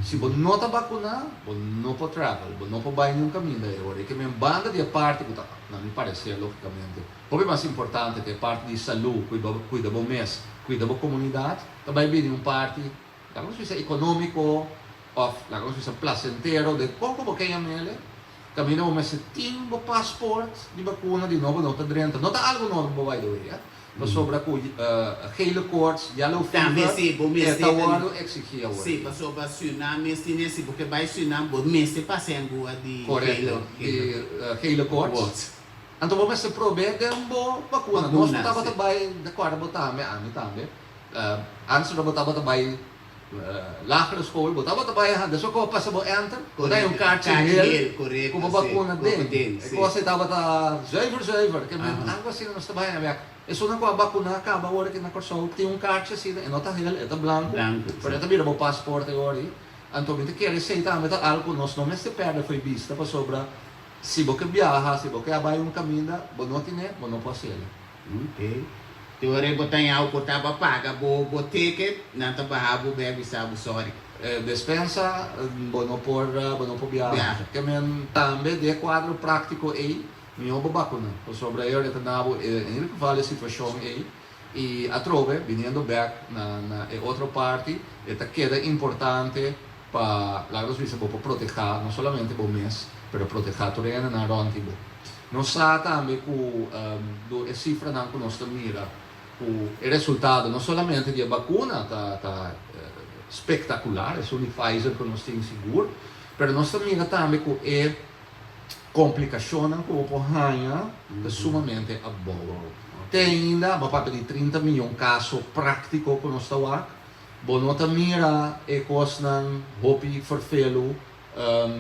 [SPEAKER 4] Si bo no ta bakuná, bo no por travel, bo no por bai niun kaminda e ora. I ke men banda di e parti ku ta, na mi pareser lógikamente, hopi mas importante ta e parti di salú, kuida bo mes, kuida bo komunidat, ta bai bini un parti, laga nos bisa ekonómiko òf laga nos bisa plasentero, den kon ku bo ke yam'el, kaminda bo mester tin bo pasport di bakuna, di no bo no ta drenta. No ta algu nobo by the way, eh. Pasobra ku gele koorts, yellow
[SPEAKER 5] Tambe
[SPEAKER 4] fever,
[SPEAKER 5] si bo
[SPEAKER 4] e
[SPEAKER 5] mester
[SPEAKER 4] ta wòrdu eksigí awor.
[SPEAKER 5] Si, pasobra Surinam mes tin esi, bo ke bai Surinam bo mester pasa e angua di
[SPEAKER 4] Korekto, di gele koorts. Anto bo mester prob'é den bo bakuna. Nos ku tabata bai, di acuerdo bo tambe, ami tambe, antes bo tabata bai lagere school, bo tabata bai, despues ku bo pasa bo enter, bo ta haña un kaartje hel ku bo bakuna den. E kos ei tabata zuiver zuiver, ke men algu asina nos ta bai haña bek. Esunnan ku a bakuna kaba awor aki na Kòrsou tin un kaartje asina, e no ta hel, e ta blanku, pero e ta bira bo pasport awor ei. Anto mi ta kere esei tambe ta algu ku nos no mester pèrdè fo'i bista pasobra Si bo ke biaha, si bo ke a bai un kaminda, bo no tine, bo no por hasiel.
[SPEAKER 5] Ok. Te ora e bo ta yau ku ta bo paga bo bo ticket, nan ta baha bo bek bisa bo sorry.
[SPEAKER 4] E despensa, bo no por, bo no por biaha. Ke men tambe den e kuadro práktiko ei, mihó bo bakuna. Pasobra e ora e ta na bo, en ieder geval e situashon ei, i atrobe, biniendo bek na na e otro parti, e ta keda importante Pa laga nos bisa bo por protehá no solamente bo mes, pero protehá tur e hendenan rònt di bo. Nos sa tambe ku dor e sifranan ku nos ta mira ku e resultado no solamente di e bakuna ta ta spektakular, esun di Pfizer ku nos tin sigur, pero nos ta mira tambe ku e komplikashonnan ku bo por haña ta sumamente abou. Te ainda bo a papia di 30 miyon kaso práktiko ku nos ta wak. Bo no ta mira e kosnan hopi ferfelu,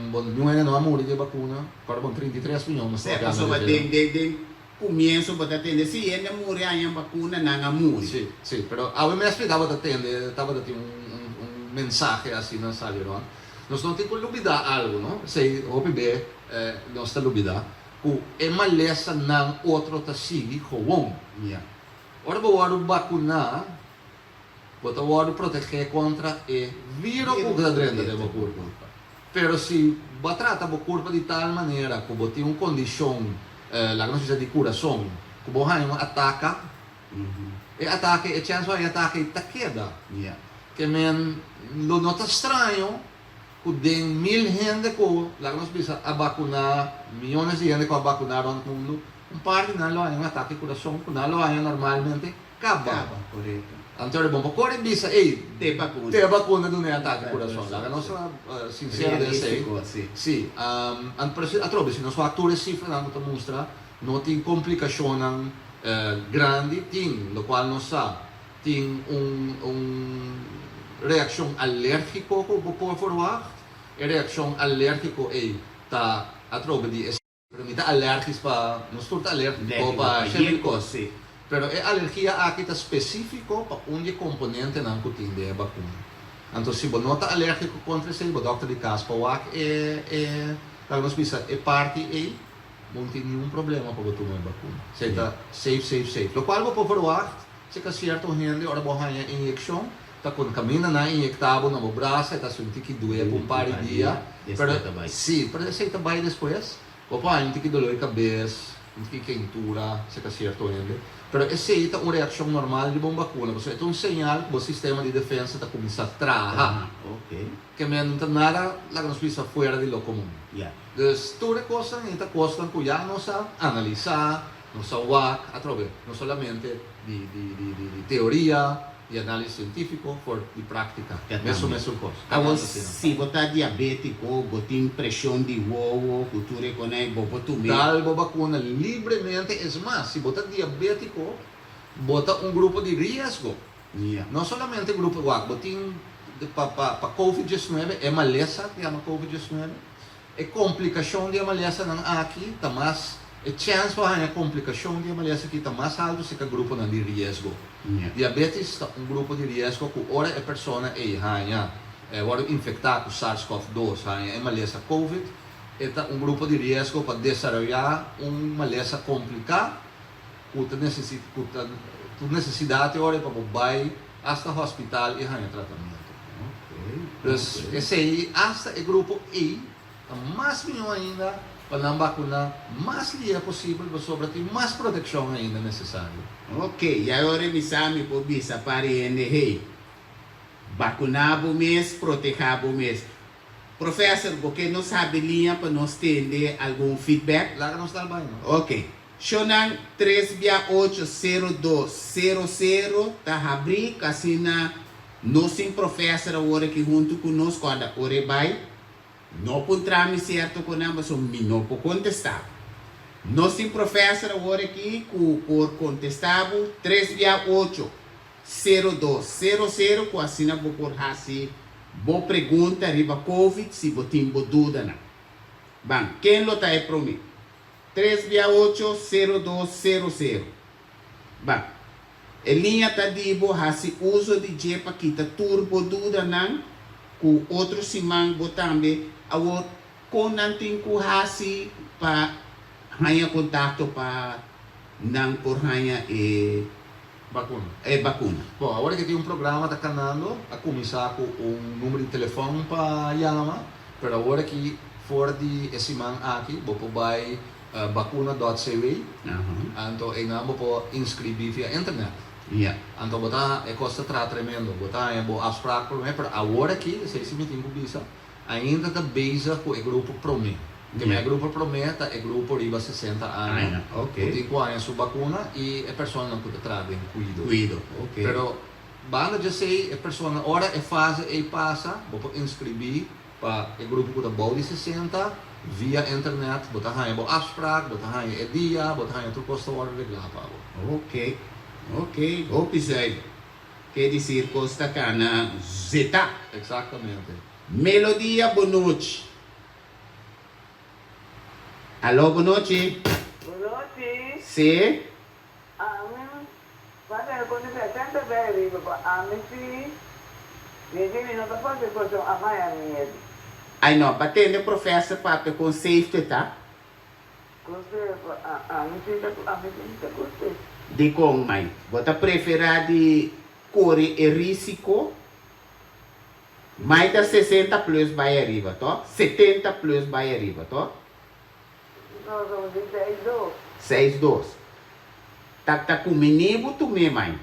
[SPEAKER 4] bo niun hende no a muri di e bakuna, kòrda bon 33 miyon nos
[SPEAKER 5] Sí,
[SPEAKER 4] ta papiando
[SPEAKER 5] pasobra
[SPEAKER 4] di
[SPEAKER 5] den
[SPEAKER 4] dje.
[SPEAKER 5] den den kumienso bo ta tende si hende muri haña bakuna nan a muri.
[SPEAKER 4] Sí, sí, pero awe mes mi tabata tende, tabata tin un un un mensahe asina sali rònt. Nos no tin ku lubidá algu, no? Esei hopi be nos ta lubidá, ku e malesanan otro ta sigui gewon.
[SPEAKER 5] Ya.
[SPEAKER 4] Ora bo wòrdu bakuná, Bo ta wòrdu protegé kontra e viro ku ta drenta den bo kurpa. Pero si bo a trata bo kurpa di tal manera ku bo tin un kondishon, laga nos bisa di kurason, ku bo haña un ataka, e atake, e chèns pa haña atake ei ta keda. Ke men lo no ta straño ku den mil hende ku, laga nos bisa, a bakuná, miónes di hende ku a bakuná rònt mundu, un par di nan lo haña un atake di kurason ku nan lo haña normalmente. Kaba.
[SPEAKER 5] Kaba, korekto.
[SPEAKER 4] Anto e bon pa kore bisa, ey,
[SPEAKER 5] Te bakuna.
[SPEAKER 4] Te bakuna duna e atake kurason. Laga nos ta sinsero den esey.
[SPEAKER 5] Realístiko, si.
[SPEAKER 4] Si. Anto pero si atrobe si nos wak tur e sifranan ku ta mustra. No tin komplikashonnan grandi, tin lokual nos sa tin un un reakshon alérgiko ku bo por verwagt. E reakshon alérgiko ei ta atrobe di e. Pero mi ta alèrgis pa, nos tur ta alérgiko pa shete kos. Pero e alergia aki ta spesífiko pa un di e komponentenan ku tin den e bakuna. Anto si bo no ta alérgiko kontra esei, bo dòkter di kas pa wak e e laga nos bisa e parti ei, bo no tin niun problema pa bo tuma e bakuna. Esei ta safe, safe, safe. Lokual bo por verwagt si ka sierto hende ora bo haña e inyekshon ta kon kaminda nan inyekta bo na bo brasa e ta hasi un tiki due pa un par di dia, pero si, pero esei ta bai despues. Bo por haña un tiki dolor di kabes, un tiki keintura, serka sierto hende, pero esei ta un reakshon normal riba un bakuna, pasobra e ta un señal ku bo sistema di defensa ta kuminsá traha. Ke men no ta nada, laga nos bisa, fuera di lo komun. Dus tur e kosnan ei ta kosnan ku ya nos a analisá, nos a wak atrobe, no solamente di di teoria, di análisis sientífiko for di práktika. Mesun mesun kos.
[SPEAKER 5] Awor si bo ta diabétiko, bo tin preshon di wowo ku tur e konai, bo por tum'é.
[SPEAKER 4] Dal bo bakuna libremente. Es mas, si bo ta diabétiko, bo ta un grupo di riesgo. No solamente grupo, wak, bo tin pa pa pa covid diesnuebe, e malesa ku yama covid diesnuebe, E komplikashon di e malesanan aki ta mas, e chèns pa haña komplikashon di e malesa aki ta mas haltu si ka gruponan di riesgo. Diabetes ta un grupo di riesgo ku ora e persona ei haña, wòrdu infektá ku SARS-CoV dos, haña e malesa covid, e ta un grupo di riesgo pa desaroyá un malesa kompliká ku ta nesesi ku ta ku nesesidat e ora ei pa bo bai hasta hospital i haña tratamentu. Dus esei hasta e grupo ei ta mas mihó ainda pa nan bakuná mas lihe posibel pasobra tin mas protekshon ainda nesesario.
[SPEAKER 5] Ok, ya e ora mi sa mi por bisa pari hende hey, bakuná bo mes, protehá bo mes. Professor, bo ke nos habi liña pa nos tende algun feedback?
[SPEAKER 4] Laga nos dal bai no.
[SPEAKER 5] Ok. Shownan tres bia ocho sero dos sero sero ta habrí kasina nos tin professor awor aki huntu ku nos kòrda ora e bai no puntra mi sierto ku nan pasobra mi no por kontestá bo. Nos tin professor awor aki ku por kontestá bo tres bia ocho sero dos sero sero ku asina bo por hasi bo pregunta riba covid si bo tin bo dudanan. Ban, ken lo ta e promé? Tres bia ocho, sero dos, sero sero. Ban, e liña ta di bo hasi uso di dje pa kita tur bo dudanan ku otro siman bo tambe awor kon nan tin ku hasi pa haña kontakto pa nan por haña e
[SPEAKER 4] Bakuna.
[SPEAKER 5] E bakuna.
[SPEAKER 4] Bon, awor ke tin un programa ta kanando, a kuminsá ku un number di telefòn pa yama, pero awor aki for di e siman aki bo por bai bakuna dòt cw, anto einan bo por inskribí via internet. Anto bo ta, e kos ta traha tremendo, bo ta haña bo afsprak promé, pero awor aki, esei si mi tin ku bisa, Ainda ta bezig ku e grupo promé. Ke e grupo promé ta e grupo riba sesenta aña ku tin ku haña su bakuna i e personanan ku ta traha den kuido. Pero banda djesei e persona ora e fase ei pasa bo por inskribí pa e grupo ku ta bou di sesenta via internet bo ta haña bo afsprak, bo ta haña e dia, bo ta haña tur kos ta wòrdu reglá pa bo.
[SPEAKER 5] Oke, oke, hopi zuiver. Ke disir kos ta kana zeta.
[SPEAKER 4] Exactamente.
[SPEAKER 5] Melodia bonochi. Alo bonochi.
[SPEAKER 6] Bonochi.
[SPEAKER 5] Si.
[SPEAKER 6] Ami pa tene konta semper bay riba pa ami si mi di mi no ta fasi koston a maya miedu.
[SPEAKER 5] Ay no, ba tende professor papia kon safe te ta. Dikon, mai? Bo ta preferá di kore e rísiko? Mai ta sesenta plus bai ariba, to? Setenta plus bai ariba, to? Seis dos. Ta ta kuminí bo tum'é, mai?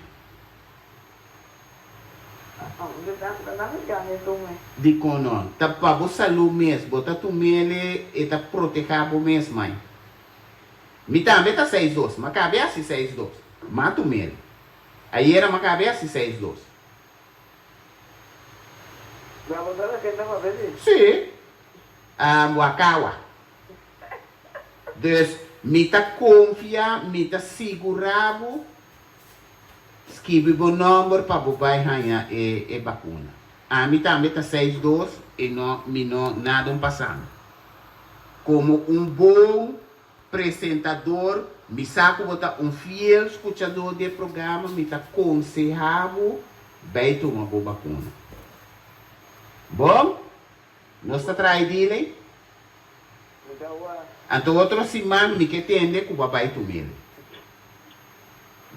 [SPEAKER 5] Dikon no? Ta pa bo salú mes bo ta tum'ele, e ta protehá bo mes, mai. Mi tambe ta seis dos, m'a kabe hasi seis dos, m'a tum'ele. Ayera m'a kabe hasi seis dos. Sí. Wakawa. Dus. Mi ta konfia, mi ta sigurá bo, skibi bo nòmber pa bo bai haña e e bakuna. Ami tambe ta seis dos i no mi no nada un pasando. Komo un bon presentador, mi sa ku bo ta un fiel skuchadó di e programa, mi ta konsehá bo bai tuma bo bakuna. Bon? Nos ta traha e deal ei? Anto otro siman mi ke tende ku bo a bai tum'el.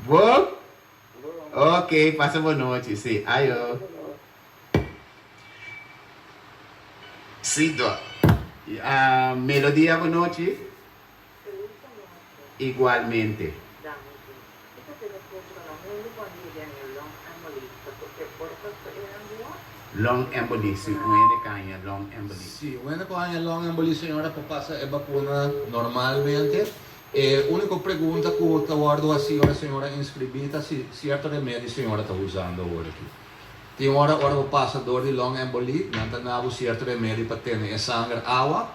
[SPEAKER 5] Bon? Ok, pasa bon nochi. Si, ayo. Si, do. Melodia, bon nochi. Igualmente. Long embolie, si un hende ka haña long embolie.
[SPEAKER 4] Si un hende ku haña long embolie señora por pasa e bakuna normalmente. E úniko pregunta ku ta wòrdu hasí ora señora inskribí ta si sierto remedi señora ta usando awor aki. Tin ora ora bo pasa dor di long embolie nan ta na bo sierto remedi pa tene e sanger awa.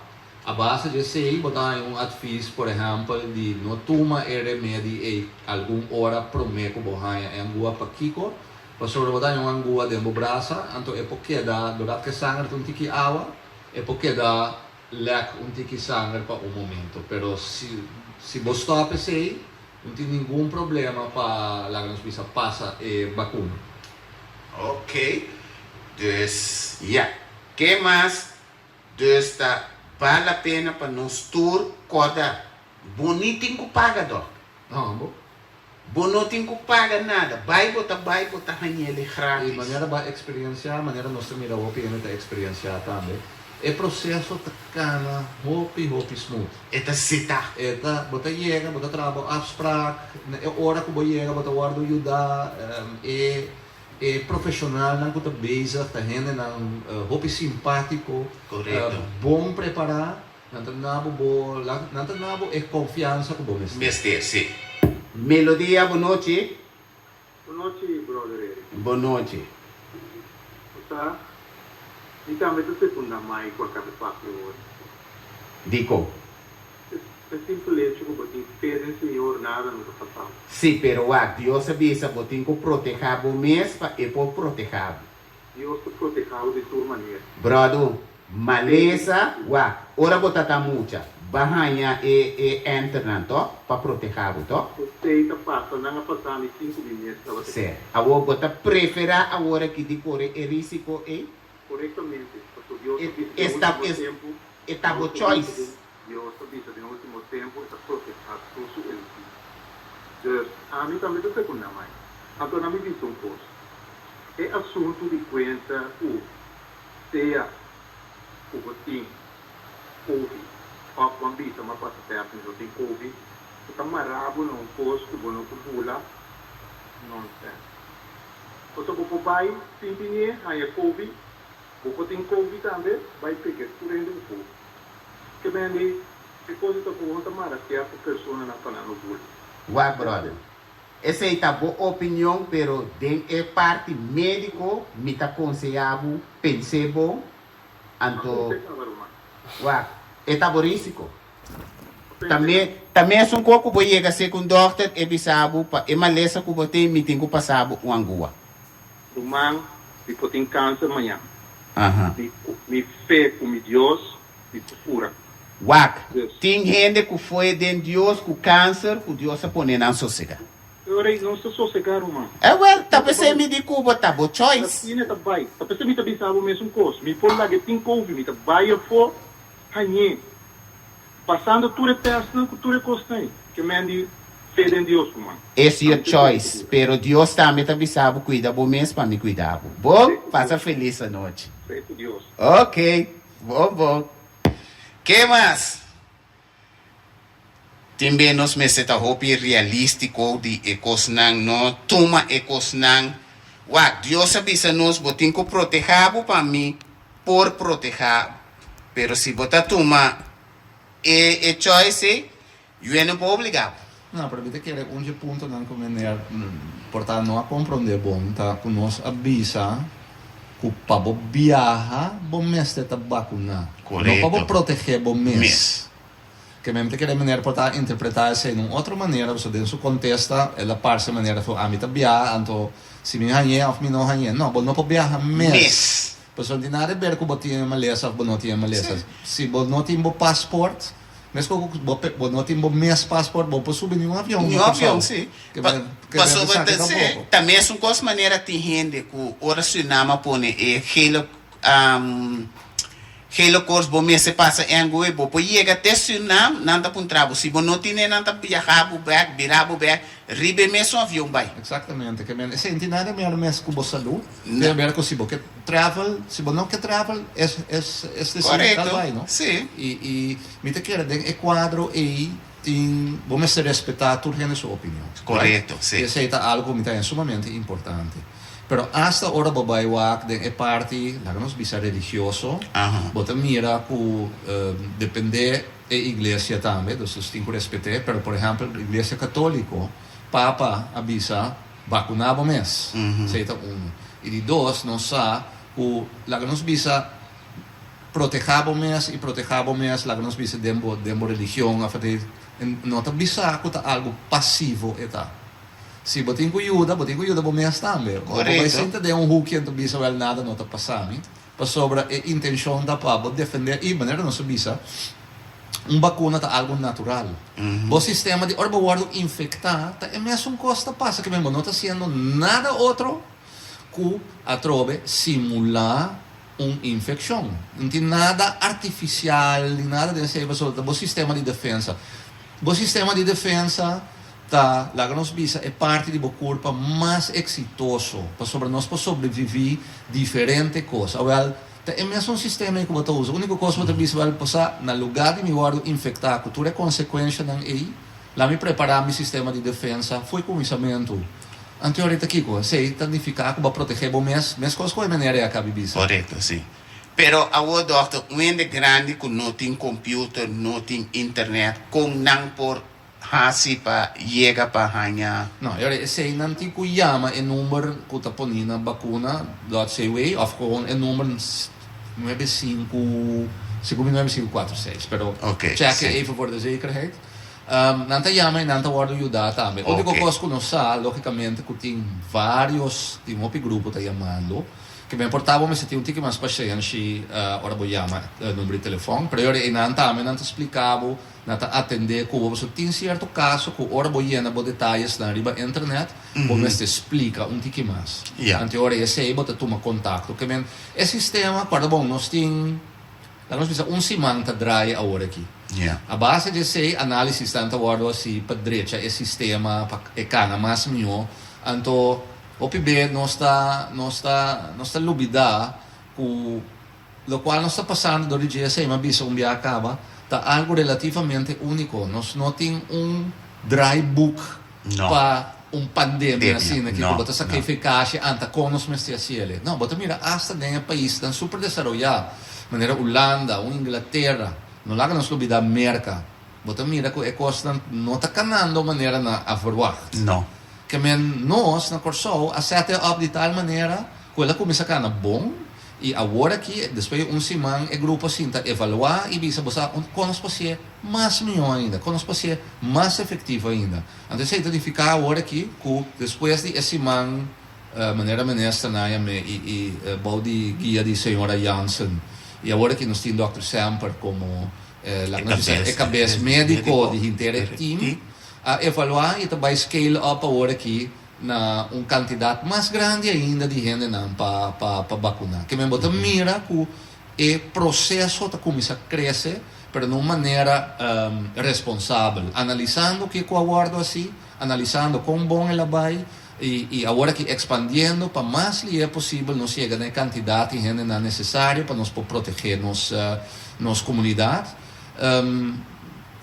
[SPEAKER 4] A base di esei bo ta haña un advis, por ehèmpel, di no tuma e remedi ei algun ora promé ku bo haña e angua. Pakiko? Pasobra bo ta haña un angua den bo brasa, anto e por keda, doordat ku e sanger ta un tiki awa, e por keda lèk un tiki sanger pa un momento. Pero si si bo stòp esei, no tin ningun problema pa, laga nos bisa, pasa e bakuna.
[SPEAKER 5] Oké, dus ya. Ke mas Dus ta bal la pena pa nos tur corda, bo ni tin cu paga dok.
[SPEAKER 4] No, bo.
[SPEAKER 5] Bo no tin cu paga nada, bay bo ta bay bo ta hañele
[SPEAKER 4] I
[SPEAKER 5] gratis.
[SPEAKER 4] manera bo a experiencia, manera nos ta mira hopi hende ta experiencia tambe, e proceso ta cana hopi hopi smooth.
[SPEAKER 5] E ta sita.
[SPEAKER 4] E ta, bo ta yega, bo ta traha bo afspraak, na e ora cu bo yega bo ta wordo yuda, e. E profesionalnan cu ta bezig ta hendenan hopi simpatico, bon prepara, nan ta nabo bo, nan ta nabo e confiansa cu bo mester.
[SPEAKER 5] Mester, si. Melodia, bo nochi.
[SPEAKER 7] Bo nochi, brother Eric.
[SPEAKER 5] Bo nochi.
[SPEAKER 7] Bo sa, mi tambe ta secunda Mike cu a caba papia awor.
[SPEAKER 5] Dicon?
[SPEAKER 7] E simpel hecho cu bo tin fe den Señor nada no ta pasa bo.
[SPEAKER 5] Si, pero wak, Dios a bisa bo tin cu proteha bo mes pa E por proteha bo.
[SPEAKER 7] Dios ta proteha bo di tur manera.
[SPEAKER 5] Brodo, malesa, wak, ora bo ta ta mucha, ba haña e e enternan, to? Pa proteha bo, to?
[SPEAKER 7] Esey ta pasa, nan a pasa mi sin cu mi mes tabata
[SPEAKER 5] Si.
[SPEAKER 7] kier.
[SPEAKER 5] Awor bo ta prefera awor aki di core e risico ey?
[SPEAKER 7] Corectamente, pasobra Dios
[SPEAKER 5] E
[SPEAKER 7] ta bisa den
[SPEAKER 5] esta
[SPEAKER 7] ultimo
[SPEAKER 5] es
[SPEAKER 7] tempo,
[SPEAKER 5] e ta
[SPEAKER 7] Dios
[SPEAKER 5] bo
[SPEAKER 7] ta bisa
[SPEAKER 5] choice.
[SPEAKER 7] den. Dios ta bisa den ultimo tempu e ta protehá tur su eligí. Dus, ami tambe ta sekundá mai. Anto na mi bisa un kos, E asuntu di kuenta ku sea ku bo tin kovi òf bo a bisa ma pasa tèst mi no tin kovi, ku ta mará bo na un kos ku bo no por bula, nonsens. Pasobra bo por bai sin tinié haña kovi, bo por tin kovi tambe, bai pega tur hende ku kovi. Ke mende e kos ta ku bo ta mara sierto personanan pa nan no bula.
[SPEAKER 5] Wak brother, esei ta bo opinion pero den e parti medico mi ta conseha bo pens'e bon anto wak e ta bo risico. Ta me ta mesun ko ku bo yega sek un dokter e bisa bo pa e malesa ku bo tin mi tin ku pasa bo un angua.
[SPEAKER 7] Ruman mi por tin kanser mañan mi mi fe ku mi Dios Mi por cura.
[SPEAKER 5] Wak,
[SPEAKER 7] Dus.
[SPEAKER 5] tin hende cu foe den Dios cu cancer cu Dios a pone nan sosega.
[SPEAKER 7] E ora ei nos ta sosega, ruman.
[SPEAKER 5] E wel, ta p'esei mi di cu bo ta bo choice.
[SPEAKER 7] Asina ta bai. Ta p'esei mi ta bisa bo mesun cos. Mi por laga e tin kofi, mi ta bai afó hañ'é. Pasando tur e testnan cu tur e cosnan ei. Ke men di fe den Dios, ruman.
[SPEAKER 5] Es your choice, pero Dios tambe ta bisa bo cuida bo mes pa mi cuida bo. Bon, pasa feliz anochi.
[SPEAKER 7] Fe cu Dios.
[SPEAKER 5] Ok. Bon bon. Ke mas? Tin be nos mester ta hopi realístiko di e kosnan, no tuma e kosnan. Wak, Dios a bisa nos bo tin ku protehá bo pa mi por protehá bo. Pero si bo ta tuma e e choice ei, Yu no por obligá bo.
[SPEAKER 4] No, pero mi ta kere un dje puntonan ku meneer por ta no a komprondé bon ta ku nos a bisa ku pa bo biaha bo mester ta bakuná, no pa bo
[SPEAKER 5] Korekto.
[SPEAKER 4] protegé bo mes.
[SPEAKER 5] Mes.
[SPEAKER 4] Ke men ta kere meneer por ta interpretá esei na un otro manera, pasobra den su kontesta el a parse manera ku ami ta biaha, anto si mi hañ'é òf mi no hañ'é. No, bo no por biaha mes. Pasobra no tin nada di ber ku bo tin e malesa òf bo no tin e malesa. Si bo no tin bo pasport, meskos ku bo bo no tin bo mes pasport, bo por subi niun avion
[SPEAKER 5] Niun
[SPEAKER 4] na
[SPEAKER 5] avion,
[SPEAKER 4] Kòrsou.
[SPEAKER 5] sí.
[SPEAKER 4] Ke
[SPEAKER 5] Pa,
[SPEAKER 4] men ke men
[SPEAKER 5] pasobra
[SPEAKER 4] esaki
[SPEAKER 5] ta sí,
[SPEAKER 4] tampoko.
[SPEAKER 5] ta mesun kos manera tin hende ku ora Surinam a pone e gele Gele koors bo mester pasa engoe bo por yega te Surinam nan ta puntra bo si bo no tine nan ta biaha bo bek bira bo bek riba e mesun avion bai.
[SPEAKER 4] Exactamente ke men esei no tin nada mer mes ku bo salu tin a ber ku si bo ke travel si bo no ke travel es es es decir tal
[SPEAKER 5] Korekto
[SPEAKER 4] bai no
[SPEAKER 5] si.
[SPEAKER 4] i i mi ta kere den e kuadro ei tin bo mester respeta tur hende su opinion right
[SPEAKER 5] Korekto si.
[SPEAKER 4] i esei ta algo ku mi ta haña sumamente importante. Pero asta ora bo bai wak den e parti, laga nos bisa religioso, bo ta mira ku depende e iglesia tambe, dus nos tin ku respet'é, pero por ehèmpel iglesia katoliko, papa a bisa bakuná bo mes, esei ta unu. I di dos, nos sa ku, laga nos bisa protehá bo mes i protehá bo mes, laga nos bisa den bo den bo religion òf no ta bisa ku ta algu pasivo e ta. Si bo tin ku yuda, bo tin ku yuda bo mes tambe. Bo por bai sinta den un huki en ta bisa wèl nada no ta pasa mi, pasobra e intenshon ta pa bo defendé i manera nos a bisa un bakuna ta algu natural. Bo sistema di ora bo wòrdu infektá ta e mesun kos ta pasa ke men bo no ta hasiendo nada otro ku atrobe simulá un infekshon. No tin nada artifisial ni nada den esei pasobra ta bo sistema di defensa. Bo sistema di defensa ta, laga nos bisa, e parti di bo kurpa mas eksitoso, pasobra nos por sobreviví diferente kos. Awèl, ta e mesun sistema ei ku bo ta usa. Úniko kos bo ta bisa, wèl, pasá, na lugá di mi wòrdu infektá ku tur e konsekuenshanan ei, la mi prepará mi sistema di defensa fo'i kuminsamentu. Anto ahorita kiko? Esei ta nifiká ku bo a protegé bo mes, meskos ku e manera ei a kabi bisa.
[SPEAKER 5] Korekto, sí. Pero awor, dòkter, un hende grandi ku no tin kompiuter, no tin internet, kon nan por Hasi pa yega pa haña.
[SPEAKER 4] No, e ora eseinan tin ku yama e number ku ta poni na bakuna dot cw of gewoon e number nuebe sinku, segun mi nuebe sinku kuater seis, pero
[SPEAKER 5] Oké,
[SPEAKER 4] check
[SPEAKER 5] sí.
[SPEAKER 4] even voor de zekerheid. Nan ta yama i nan ta wòrdu yuda tambe. Úniko
[SPEAKER 5] Oké.
[SPEAKER 4] kos ku nos sa, lógikamente, ku tin vários, tin hopi grupo ta yamando, ke men por ta bo mester tin un tiki mas pashenshi ora bo yama e number di telefòn, pero e ora einan tambe nan ta splika bo Nan ta atendé ku bo pasobra tin sierto kaso ku ora bo yena bo detayesnan riba internet, bo mester splika un tiki mas. Anto ora esei bo ta tuma kontakto. Ke men e sistema, kòrda bon, nos tin, laga nos bisa un siman ta draai awor aki. A base di esei análisisnan ta wòrdu hasi pa drecha e sistema pa e kana mas mihó. Anto hopi be nos ta nos ta nos ta lubidá ku. Locual nos ta pasando dor di GSA, mi a bisa un biaha caba, ta algo relativamente unico. Nos no tin un draaiboek
[SPEAKER 5] No.
[SPEAKER 4] pa un pandemia
[SPEAKER 5] Demia,
[SPEAKER 4] asina ki
[SPEAKER 5] no,
[SPEAKER 4] cu bo ta saca
[SPEAKER 5] no.
[SPEAKER 4] eficacia anta con nos mester haci el'e. No, bo ta mira hasta den e paisnan super desaroya, manera Hulanda, un Inglaterra, no laga nos lubida Merca, bo ta mira cu e cosnan no ta canando manera nan a verwacht.
[SPEAKER 5] No.
[SPEAKER 4] Ke men nos na Corsou a set e up di tal manera cu el a cuminsa cana bon, I awor aki, despues di un siman, e grupo a sinta evaluá i bisa, Bo sa, kon nos por hasié mas mihó ainda? Kon nos por hasié mas efektivo ainda? Anto esei ta nifiká awor aki ku despues di e siman, manera Minister nan yam'é i i bou di guia di señora Jansen, i awor aki nos tin Dòkter Semper komo laga nos bisa e kabes médiko di henter e tim, a evaluá i ta bai scale up awor aki na un kantidat mas grandi ainda di hendenan pa pa bakuná. Ke men bo ta mira ku e proseso ta kuminsá krese pero na un manera responsabel, analisando kiko a wòrdu hasi, analisando kon bon el a bai i i awor aki ekspandiendo pa mas lihe posibel nos yega na e kantidat di hendenan nesesario pa nos por protegé nos nos komunidat.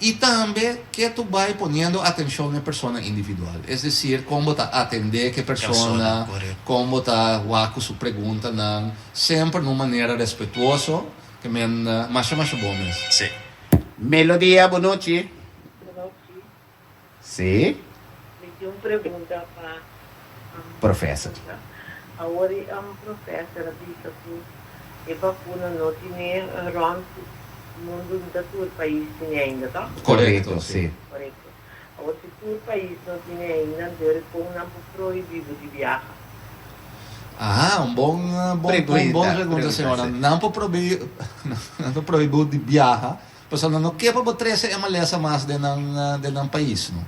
[SPEAKER 4] I tambe ke tu bai poniendo atencion na e persona individual. Es decir, con bo ta atende ke persona, con bo ta wak cu su preguntanan, semper na un manera respetuoso, ke men masha masha bon mes.
[SPEAKER 5] Sí. Melodia, bo nochi.
[SPEAKER 6] Bo nochi.
[SPEAKER 5] Sí.
[SPEAKER 6] Mi tin un pregunta pa
[SPEAKER 5] Professor.
[SPEAKER 6] Awor e professor a bisa cu e vacuna no tine rond cu. mundu no ta tur pais tine ainda, tòg?
[SPEAKER 4] Korekto, si.
[SPEAKER 6] Korekto. Awor si tur pais no tine ainda, anto e kon nan por prohibí bo di biaha?
[SPEAKER 4] Aha, un bon bon un bon
[SPEAKER 5] Pregunta,
[SPEAKER 4] pregunta
[SPEAKER 5] pregunta,
[SPEAKER 4] señora.
[SPEAKER 5] si.
[SPEAKER 4] Nan por prohibí nan por prohibí bo di biaha, pasobra nan no ke pa bo trese e malesa mas den nan den nan pais, no.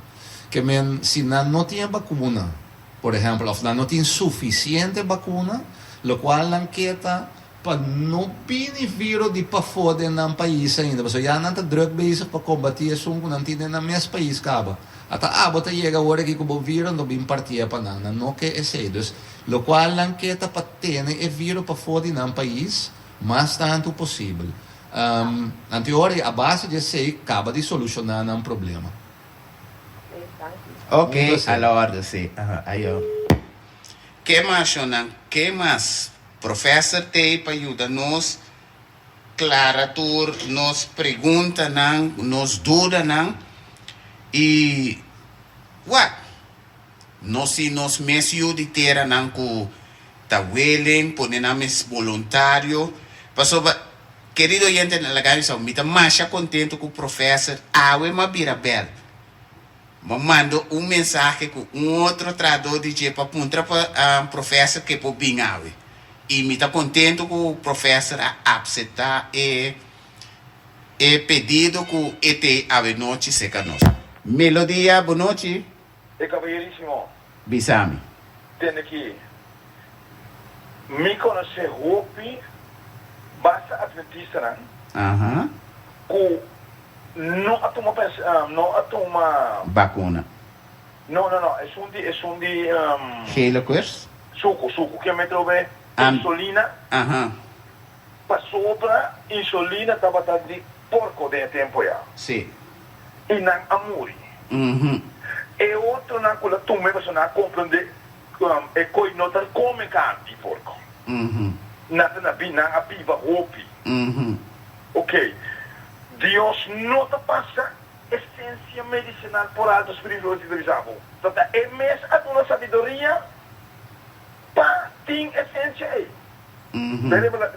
[SPEAKER 4] Ke men si nan no tin e bakuna, por ehèmpel, òf nan no tin sufisiente bakuna, lokual nan ke ta pa no bini viro di pafó den nan pais ainda, pasobra ya nan ta drùk bezig pa kombatí esun ku nan tin den nan mes pais kaba. Ata abo ta yega ora aki ku bo viro no bin partié pa nan, nan no ke esei. Dus, lokual nan ke ta pa tene e viro pafó di nan pais mas tantu posibel. Anto e ora ei a base di esei kaba di solushoná nan problema.
[SPEAKER 5] Ok,
[SPEAKER 4] Un placer.
[SPEAKER 5] a la orde, sí. Aha, ayo. Ke mas, shonnan? Ke mas? Professor t'ei pa yuda nos klara tur nos preguntanan, nos dudanan i wak, nos tin nos mes yu di teranan ku ta willing pone nan mes boluntario pasobra kerido oyentenan laga mi sa mi ta masha kontento ku professor awe m'a bira bèl. Bo manda un mensahe ku un otro trahadó di dje pa puntra pa profèser ke por bin awe. I mi ta kontentu ku profèser a apseptá e e pedido ku e tei awe nochi serka nos. Melodia, bonochi.
[SPEAKER 8] E kabayerisimo.
[SPEAKER 5] Bisa mi.
[SPEAKER 8] Tende ki mi konosé hopi basta atventistanan ku No a tuma pens no a tuma.
[SPEAKER 5] Bakuna.
[SPEAKER 8] No no no esun di esun di.
[SPEAKER 5] Gele koers.
[SPEAKER 8] Suku suku ke me trobe insulina.
[SPEAKER 5] Aha.
[SPEAKER 8] Pasobra insulina tabata di porko den e tempo ya.
[SPEAKER 5] Si.
[SPEAKER 8] I nan a muri. E otronan ku la tuma e pasobra nan a komprende e koi no ta kome karni di porko. Nan ta na bi nan a biba hopi. Ok. Dios no ta pasa e siensia medisinal por alto spiritual si ta bisa bo. Ta ta e mes a duna sabiduria pa tin e siensia ei.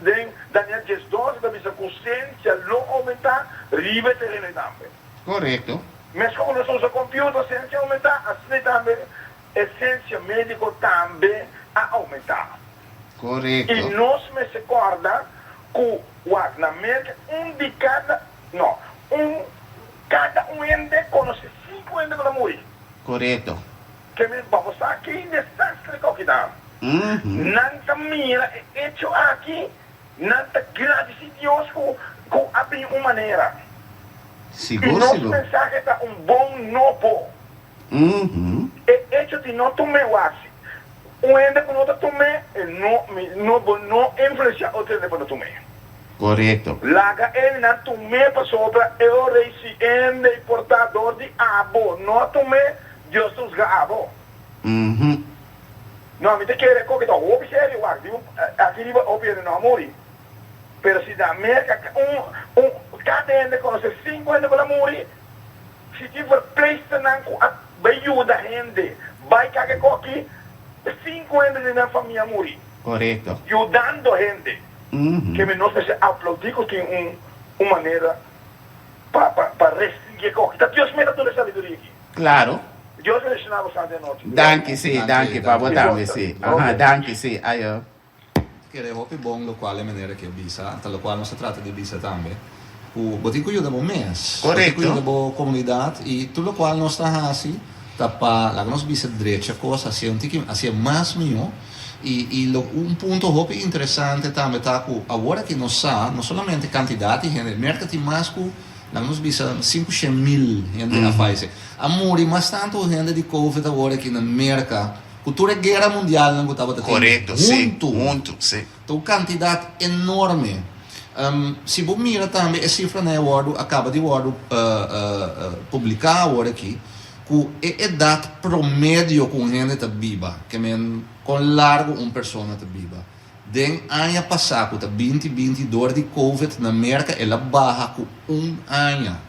[SPEAKER 8] Den Daniel 12 e ta bisa ku siensia lo oumentá riba e tereno ei tambe.
[SPEAKER 5] Korekto.
[SPEAKER 8] Meskos ku nos ta usa kompiuter siensia a oumentá, asina tambe e siensia médiko tambe a oumentá.
[SPEAKER 5] Korekto.
[SPEAKER 8] I nos mester kòrda ku wak na Merka un di kada, no, un kada un hende konosé sinku hende ku ta muri.
[SPEAKER 5] Korekto.
[SPEAKER 8] Ke men pa bo sa ki desastre ku aki ta. Nan ta mira e echo aki, nan ta gradisí Dios ku ku a bin un manera. I
[SPEAKER 5] Sigur,
[SPEAKER 8] nos
[SPEAKER 5] sigur.
[SPEAKER 8] mensahe ta un bon nobo. E echo di no tum'é wak si un hende ku no ta tum'é e no mi no bo no influensiá otro hende pa no tum'é.
[SPEAKER 5] Korekto.
[SPEAKER 8] Laga elnan tum'é pasobra e ora ei si hende i por ta dor di abo no a tum'é Dios ta husga abo. No mi ta kere koke ta hopi serio wak di un aki riba hopi hende no a muri pero si na Merka un un kada hende konosé sinku hende ku ta muri. Si tin verpleegsternan ku a bai yuda hende bai kaka e koki, sinku hende di nan famia a muri.
[SPEAKER 5] Korekto.
[SPEAKER 8] Yudando hende. Keme nos mester aplaudí ku tin un un manera pa pa pa restringí e koki. Ta Dios mes ta duna e sabiduria aki.
[SPEAKER 5] Klaro.
[SPEAKER 8] Dios bendishoná bo sante anochi.
[SPEAKER 5] Danki si, danki pa bo tambe si. Aha, danki si. Ayo.
[SPEAKER 4] Kere hopi bon lokual e manera ke bisa, ta lokual nos ta trata di bisa tambe, ku bo tin ku yuda bo mes, bo tin ku yuda bo komunidat i tur lokual nos ta hasi ta pa laga nos bisa drecha kos, hasié un tiki, hasié mas mihó. I i lo un punto hopi interesante tambe ta ku awor aki nos sa no solamente kantidat di hende, Merka tin mas ku laga nos bisa 500.000 hende a fayesé, a muri mas tantu hende di covid awor aki na Merka Ku tur e guera mundialnan ku tabata tin
[SPEAKER 5] Korekto, sí.
[SPEAKER 4] huntu.
[SPEAKER 5] Huntu, sí.
[SPEAKER 4] Ta un kantidat enorme. Si bo mira tambe e sifranan e wòrdu a kaba di wòrdu publiká awor aki, ku e edat promedio ku un hende ta biba, ke men kon largu un persona ta biba, den aña pasá ku ta 2020 dor di covid na Merka el a baha ku un aña.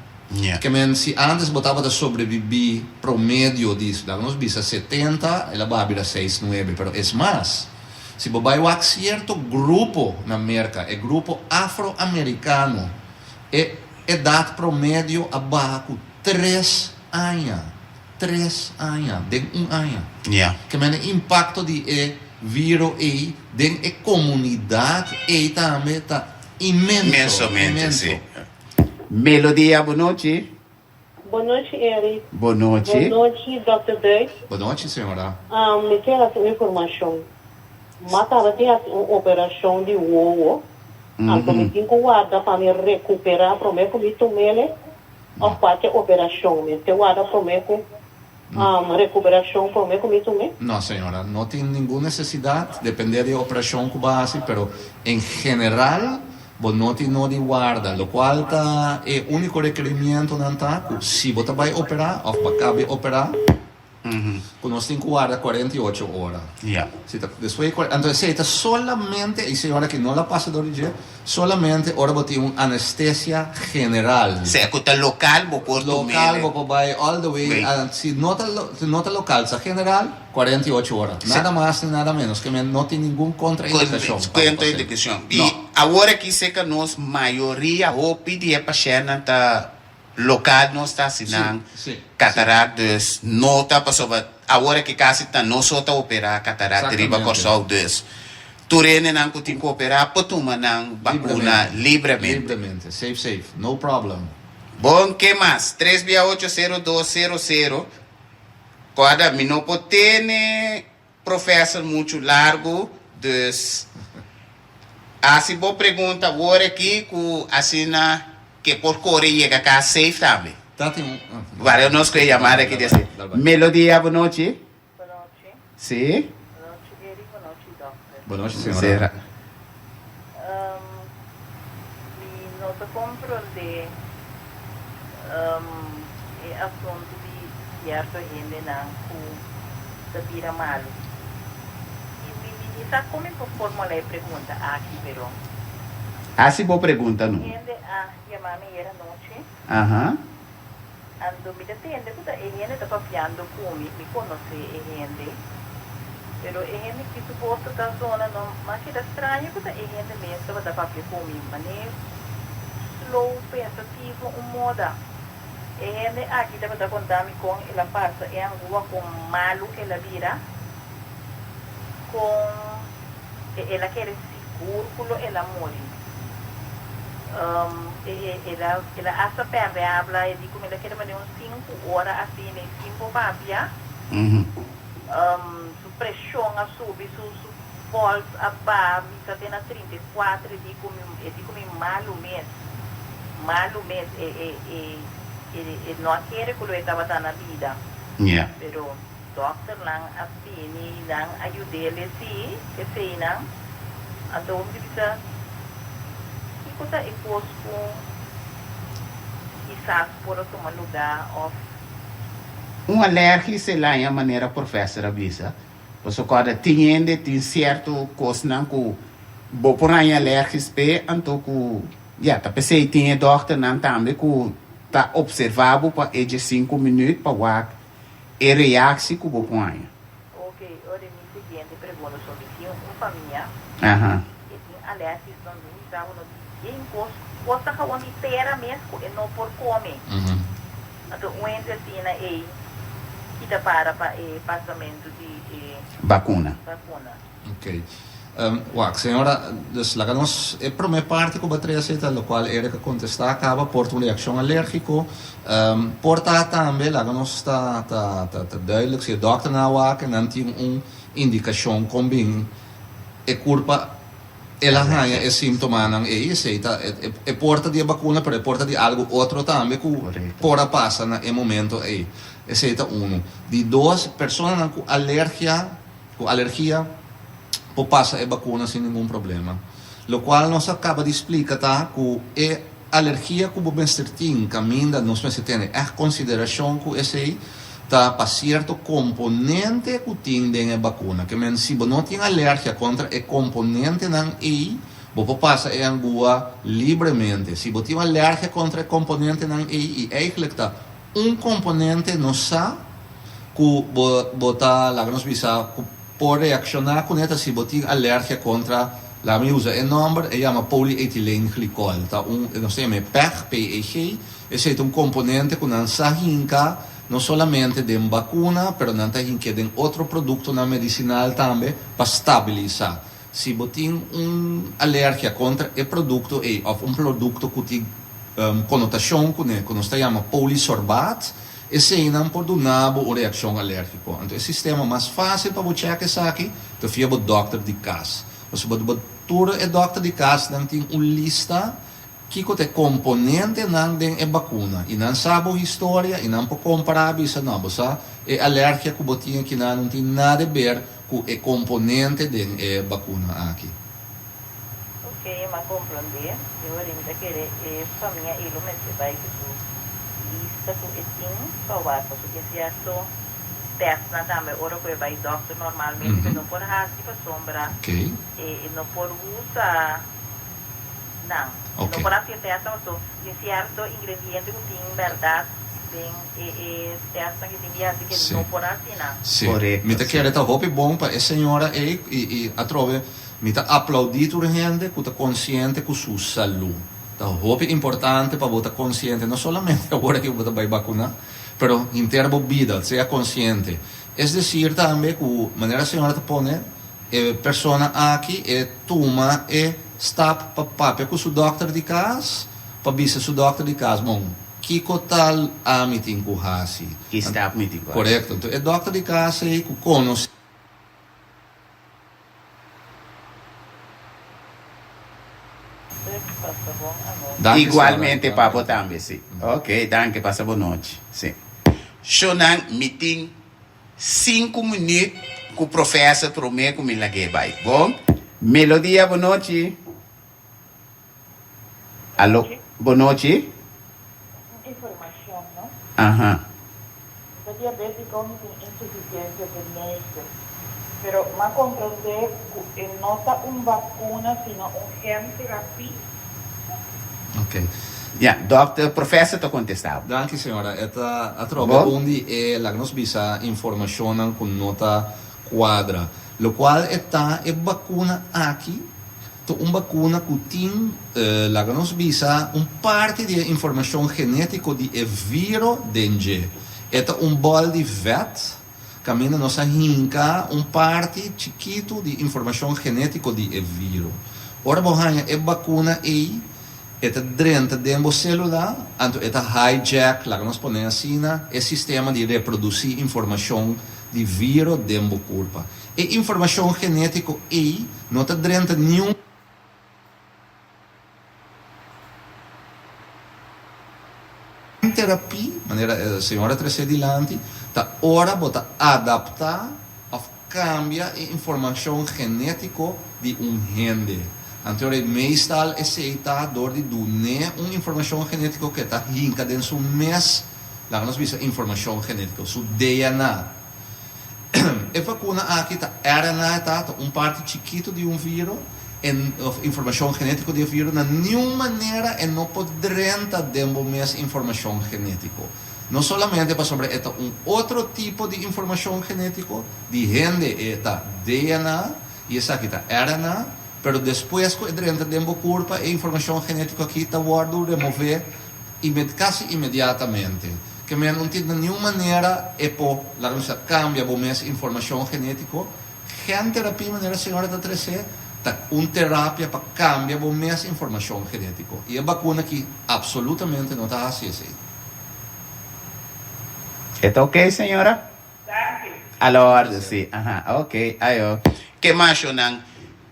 [SPEAKER 4] Ke men si antes bo tabata sobrebibí promedio di, laga nos bisa 70, el a baha bira seis nuebe. Pero es mas, si bo bai wak sierto grupo na Merka, e grupo afroamerikano. E edat promedio a baha ku tres aña, tres aña, den un aña. Ke men e impakto di e viro ei den e komunidat ei tambe ta inmenso, inmenso.
[SPEAKER 5] Melodia, bonochi.
[SPEAKER 9] Bonochi Eric.
[SPEAKER 5] Bonochi.
[SPEAKER 9] Bonochi Dòkter Duits.
[SPEAKER 4] Bonochi señora.
[SPEAKER 9] Mi kier hasi un informashon. Ma taba di hasi un operashon di wowo, anto mi tin ku warda pa mi rekuperá promé ku mi tum'ele òf kualke operashon mester warda promé ku rekuperashon promé ku mi tum'é?
[SPEAKER 4] No señora, no tin ningun nesesidat, dependé di e operashon ku bo a hasi, pero en general Bo no tin no di warda, locual ta e unico requerimientonan ta cu si bo ta bay opera of bo a cabe opera, cu nos tin cu warda 48 ora. Si ta despues di anto esey ta solamente, y señora aki no la pasa door di dje, solamente ora bo tin un anestesia general.
[SPEAKER 5] Sea cu ta local bo por tumele.
[SPEAKER 4] Local bo por bay all the way, si no ta si no ta local, sa general. 48 ora. Nada mas ni nada menos. Ke men no tin ningun kontraindikashon pa bo pas'é.
[SPEAKER 5] Kontraindikashon. I awor aki serka nos mayoria hopi di e pashèntnan ta lokal nos ta hasi nan katarak dus no ta pasobra awor aki kasi ta nos so ta operá katarak riba Kòrsou dus tur hendenan ku tin ku operá por tuma nan bakuna libremente.
[SPEAKER 4] Libremente. Safe safe. No problem.
[SPEAKER 5] Bon ke mas? Tres bia ocho sero dos sero sero. Corda, mi no por tene professor mucho largo, dus haci bo pregunta awor aki cu asina ke por core yega cas safe tambe.
[SPEAKER 4] Ta tin un.
[SPEAKER 5] Wara nos cu e yamada aki desde. Melodia, bonochi.
[SPEAKER 6] Bonochi.
[SPEAKER 5] Si.
[SPEAKER 6] Bonochi Eric, bonochi dokter.
[SPEAKER 4] Bonochi señora.
[SPEAKER 6] Mi no ta comprende e asunto di cierto hendenan cu ta bira malo. Y mi mi sa con mi por formula e pregunta aki, pero.
[SPEAKER 5] Haci bo pregunta no.
[SPEAKER 6] Hende a yama mi ayer anochi.
[SPEAKER 5] Aha.
[SPEAKER 6] Anto mi ta tende ku ta e hende ta papiando ku mi, mi konosé e hende, pero e hende ki su bos ta ta zona no m'a keda straño ku ta e hende mes tabata papia ku mi, manera slow, pensativo, un moda. E hende aki tabata konta mi kon el a pasa e angua, kon malu el a bira, kon el a kere sigur ku lo el a muri. El a el a hasta perde habla, e di ku mi el a keda manera un sinku ora asina i sin por papia. Su preshon a subi, su su pols a baha, mi sa te na 34, e di ku mi e di ku mi malu mes, malu mes, e e e e no a kere ku lo e tabata na bida. Pero Dokternan a bini, nan a yud'el sí, eseinan. Anto mi bisa, Kiko ta e kos ku kisas por a tuma lugá òf.
[SPEAKER 5] Un alergia se laña manera professor a bisa, pasobra kòrda tin hende tin sierto kosnan ku bo por haña alergis p'e anto ku ya ta p'esei tin e dòkternan tambe ku ta opservá bo pa e diesinku minüt pa wak e reactie cu bo por haña.
[SPEAKER 6] Ok, ora mi siguiente pregunta so mi tin un famia e tin alergies no mi sa bo no tin yen cos cos ta gewoon di tera mes cu e no por come anto un hende asina ey kita para pa e pasamento di e
[SPEAKER 5] Vacuna.
[SPEAKER 6] vacuna.
[SPEAKER 4] Ok. Wak, señora, dus laga nos e prome parti ku bo a trese ta lokual Eric a kontestá kaba por ta un reakshon alérgiko. Por ta tambe, laga nos ta ta ta duidelijk, si e dòkternan a wak e nan tin un indikashon kon bin e kurpa el a haña e síntomanan ei, esei ta e por ta di e bakuna pero e por ta di algu otro tambe ku por a pasa na e momento ei. Esei ta unu. Di dos, personanan ku alergia. Ku alergia por pasa e bakuna sin ningun problema. Lokual nos a kaba di splika ta ku e alergia ku bo mester tin kaminda nos mester tene ègt konsiderashon ku esei ta pa sierto komponente ku tin den e bakuna. Ke men si bo no tin alergia kontra e komponentenan ei bo por pasa e angua libremente. Si bo tin alergia kontra e komponentenan ei i eigentlik ta Un komponente nos sa ku bo bo ta laga nos bisa ku por reakshoná kuné ta si bo tin alergia kontra Laga mi usa e nòmber, e yama polyethyleenglycol. Ta un, nos ta yama e PEG, PEG. Esei ta un komponente ku nan sa hinka no solamente den bakuna, pero nan ta hink'é den otro produktonan medisinal tambe pa stabilisá. Si bo tin un alergia kontra e produkto ei òf un produkto ku tin konotashon kuné ku nos ta yama polysorbaat, eseinan por duna bo un reakshon alérgiko. Anto e sistema mas fásil pa bo chèk esaki ta via bo dòkter di kas. Pasobra bo tur e dòkter di kasnan tin un lista kiko ta e komponentenan den e bakuna i nan sa bo historia i nan por kompará bisa no bo sa e alergia ku bo tin akinan no tin nada di ber ku e komponente den e bakuna aki.
[SPEAKER 6] Ok, m'a komprondé. E ora mi ta kere e famia ei lo mester bai ku su lista ku e tin pa wak pasobra tin sierto tèstnan tambe ora ku e bai dòkter normalmente ku e no por hasi pasobra e no por usa nan. E no por hasi e tèstnan pasobra tin sierto ingrediente ku tin bèrdat den e e tèstnan ku tin di hasi ku e no por hasi nan.
[SPEAKER 4] Sí. Mi ta kere ta hopi bon pa e señora ei i i atrobe Mi ta aplaudí tur hende ku ta konsiente ku su salú. Ta hopi importante pa bo ta konsiente, no solamente awor aki ku bo ta bai bakuná, pero henter bo bida, sea konsiente. Es desir tambe ku manera señora ta pone, e persona aki e tuma e stap pa papia ku su dòkter di kas, pa bisa su dòkter di kas, bon, kiko tal ami tin ku hasi?
[SPEAKER 5] Ki stap mi tin ku hasi?
[SPEAKER 4] Korekto. Enton e dòkter di kas ei ku konosé.
[SPEAKER 5] Igualmente pa bo tambe si. Ok danki pasa bo nochi si. Shonan mi tin sinku minuut ku professor prome ku mi lag'é bai bon. Melodia bo nochi. Alo, bo nochi.
[SPEAKER 10] Un informacion no.
[SPEAKER 5] Aha.
[SPEAKER 10] Mi ta diabetico, mi tin insuficiencia venoso. Pero m'a comprende cu e no ta un vacuna sino un genterapie.
[SPEAKER 4] Ok.
[SPEAKER 5] Ya, dokter, professor ta contesta bo.
[SPEAKER 4] Danki señora. E ta atrobe
[SPEAKER 5] Bo?
[SPEAKER 4] un di e, laga nos bisa, informacionnan cu no ta cuadra. Locual e ta e vacuna aki Ta un bakuna ku tin, laga nos bisa, un parti di e informashon genétiko di e viro den dje. E ta un bòl di vèt kaminda nos a hinka un parti chikitu di informashon genétiko di e viro. Ora bo haña e bakuna ei, e ta drenta den bo sélula, anto e ta hijack, laga nos pone asina, e sistema di reprodusí informashon di viro den bo kurpa. E informashon genétiko ei no ta drenta niun terapia, manera e señor a trese dilanti, ta ora bo ta adaptá òf kambia e informashon genétiko di un hende. Anto ora meestal esei ta dor di dun'é un informashon genétiko ku e ta hinka den su mes, laga nos bisa informashon genétiko, su DNA. E vakuna aki ta RNA ta ta un parti chikitu di un viro en of informashon genetiko di e viro na niun manera e no por drenta den bo mes informashon genetiko. No solamente pasobra e ta un otro tipo di informashon genetiko di hende e ta DNA i esaki ta RNA pero despues ku e drenta den bo kurpa e informashon genetiko aki ta wòrdu remove kasi inmediatamente. Ke men no tin na niun manera e por, laga nos bisa, kambia bo mes informashon genétiko. Genterapia, manera señora ta tres'é, ta un terapia pa kambia bo mes informashon genétiko. I e bakuna aki absolutamente no ta hasi esei.
[SPEAKER 5] E ta oké, señora?
[SPEAKER 10] Danki.
[SPEAKER 5] A la orde, si. Aha, oké, ayo. Ke mashonan,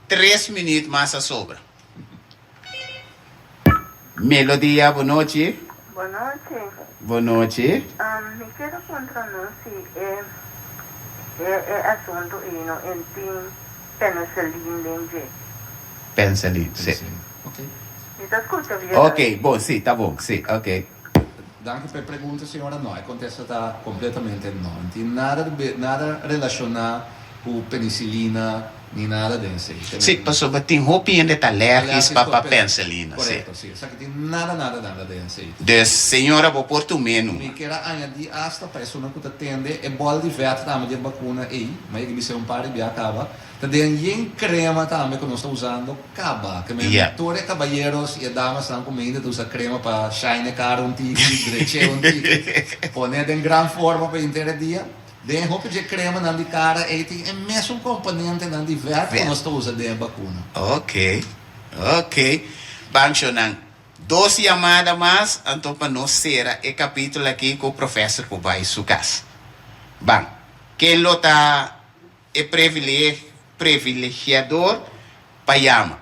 [SPEAKER 5] tres minuut mas a sobra. Melodia, bo nochi.
[SPEAKER 10] Bo nochi.
[SPEAKER 5] Bo nochi.
[SPEAKER 10] Mi kier a puntra no si e e e asunto ei no en tin penicillin den dje.
[SPEAKER 5] Penicillin, si.
[SPEAKER 4] Ok.
[SPEAKER 10] Mi ta scucha bien.
[SPEAKER 5] Ok, bon, si, ta bon, si, ok.
[SPEAKER 4] Danki pa e pregunta, señora. No, e contesta ta completamente no. No tin nada di nada relaciona cu penicilina ni nada den esey.
[SPEAKER 5] Sí, pasobra tin hopi hende ta alergis pa pa penicilina, sí.
[SPEAKER 4] Correcto, sí. Esaki tin nada, nada, nada den esey.
[SPEAKER 5] Dus, señora, bo por tum'é numa.
[SPEAKER 4] Mi kier a añadi hasta pa esunnan cu ta tende e bol di vet tambe di e bacuna ey, ma yega bis'é un par di bia caba. Ta den yen krema tambe ku nos ta usando kaba. Ke men tur e kabayeros i e damasnan ku meinta ta usa krema pa shine e kara un tiki, drech'é un tiki, pon'é den gran forma pa henter e dia. Den e hopi dje kremanan di kara ei tin e mesun komponentenan di vèt ku nos ta usa den e bakuna.
[SPEAKER 5] Ok, ok. Banchonan, dos yamada mas anto pa nos sera e kapítulo aki ku profèser por bai su kas. Ban, ken lo ta e privilegiador pa yama?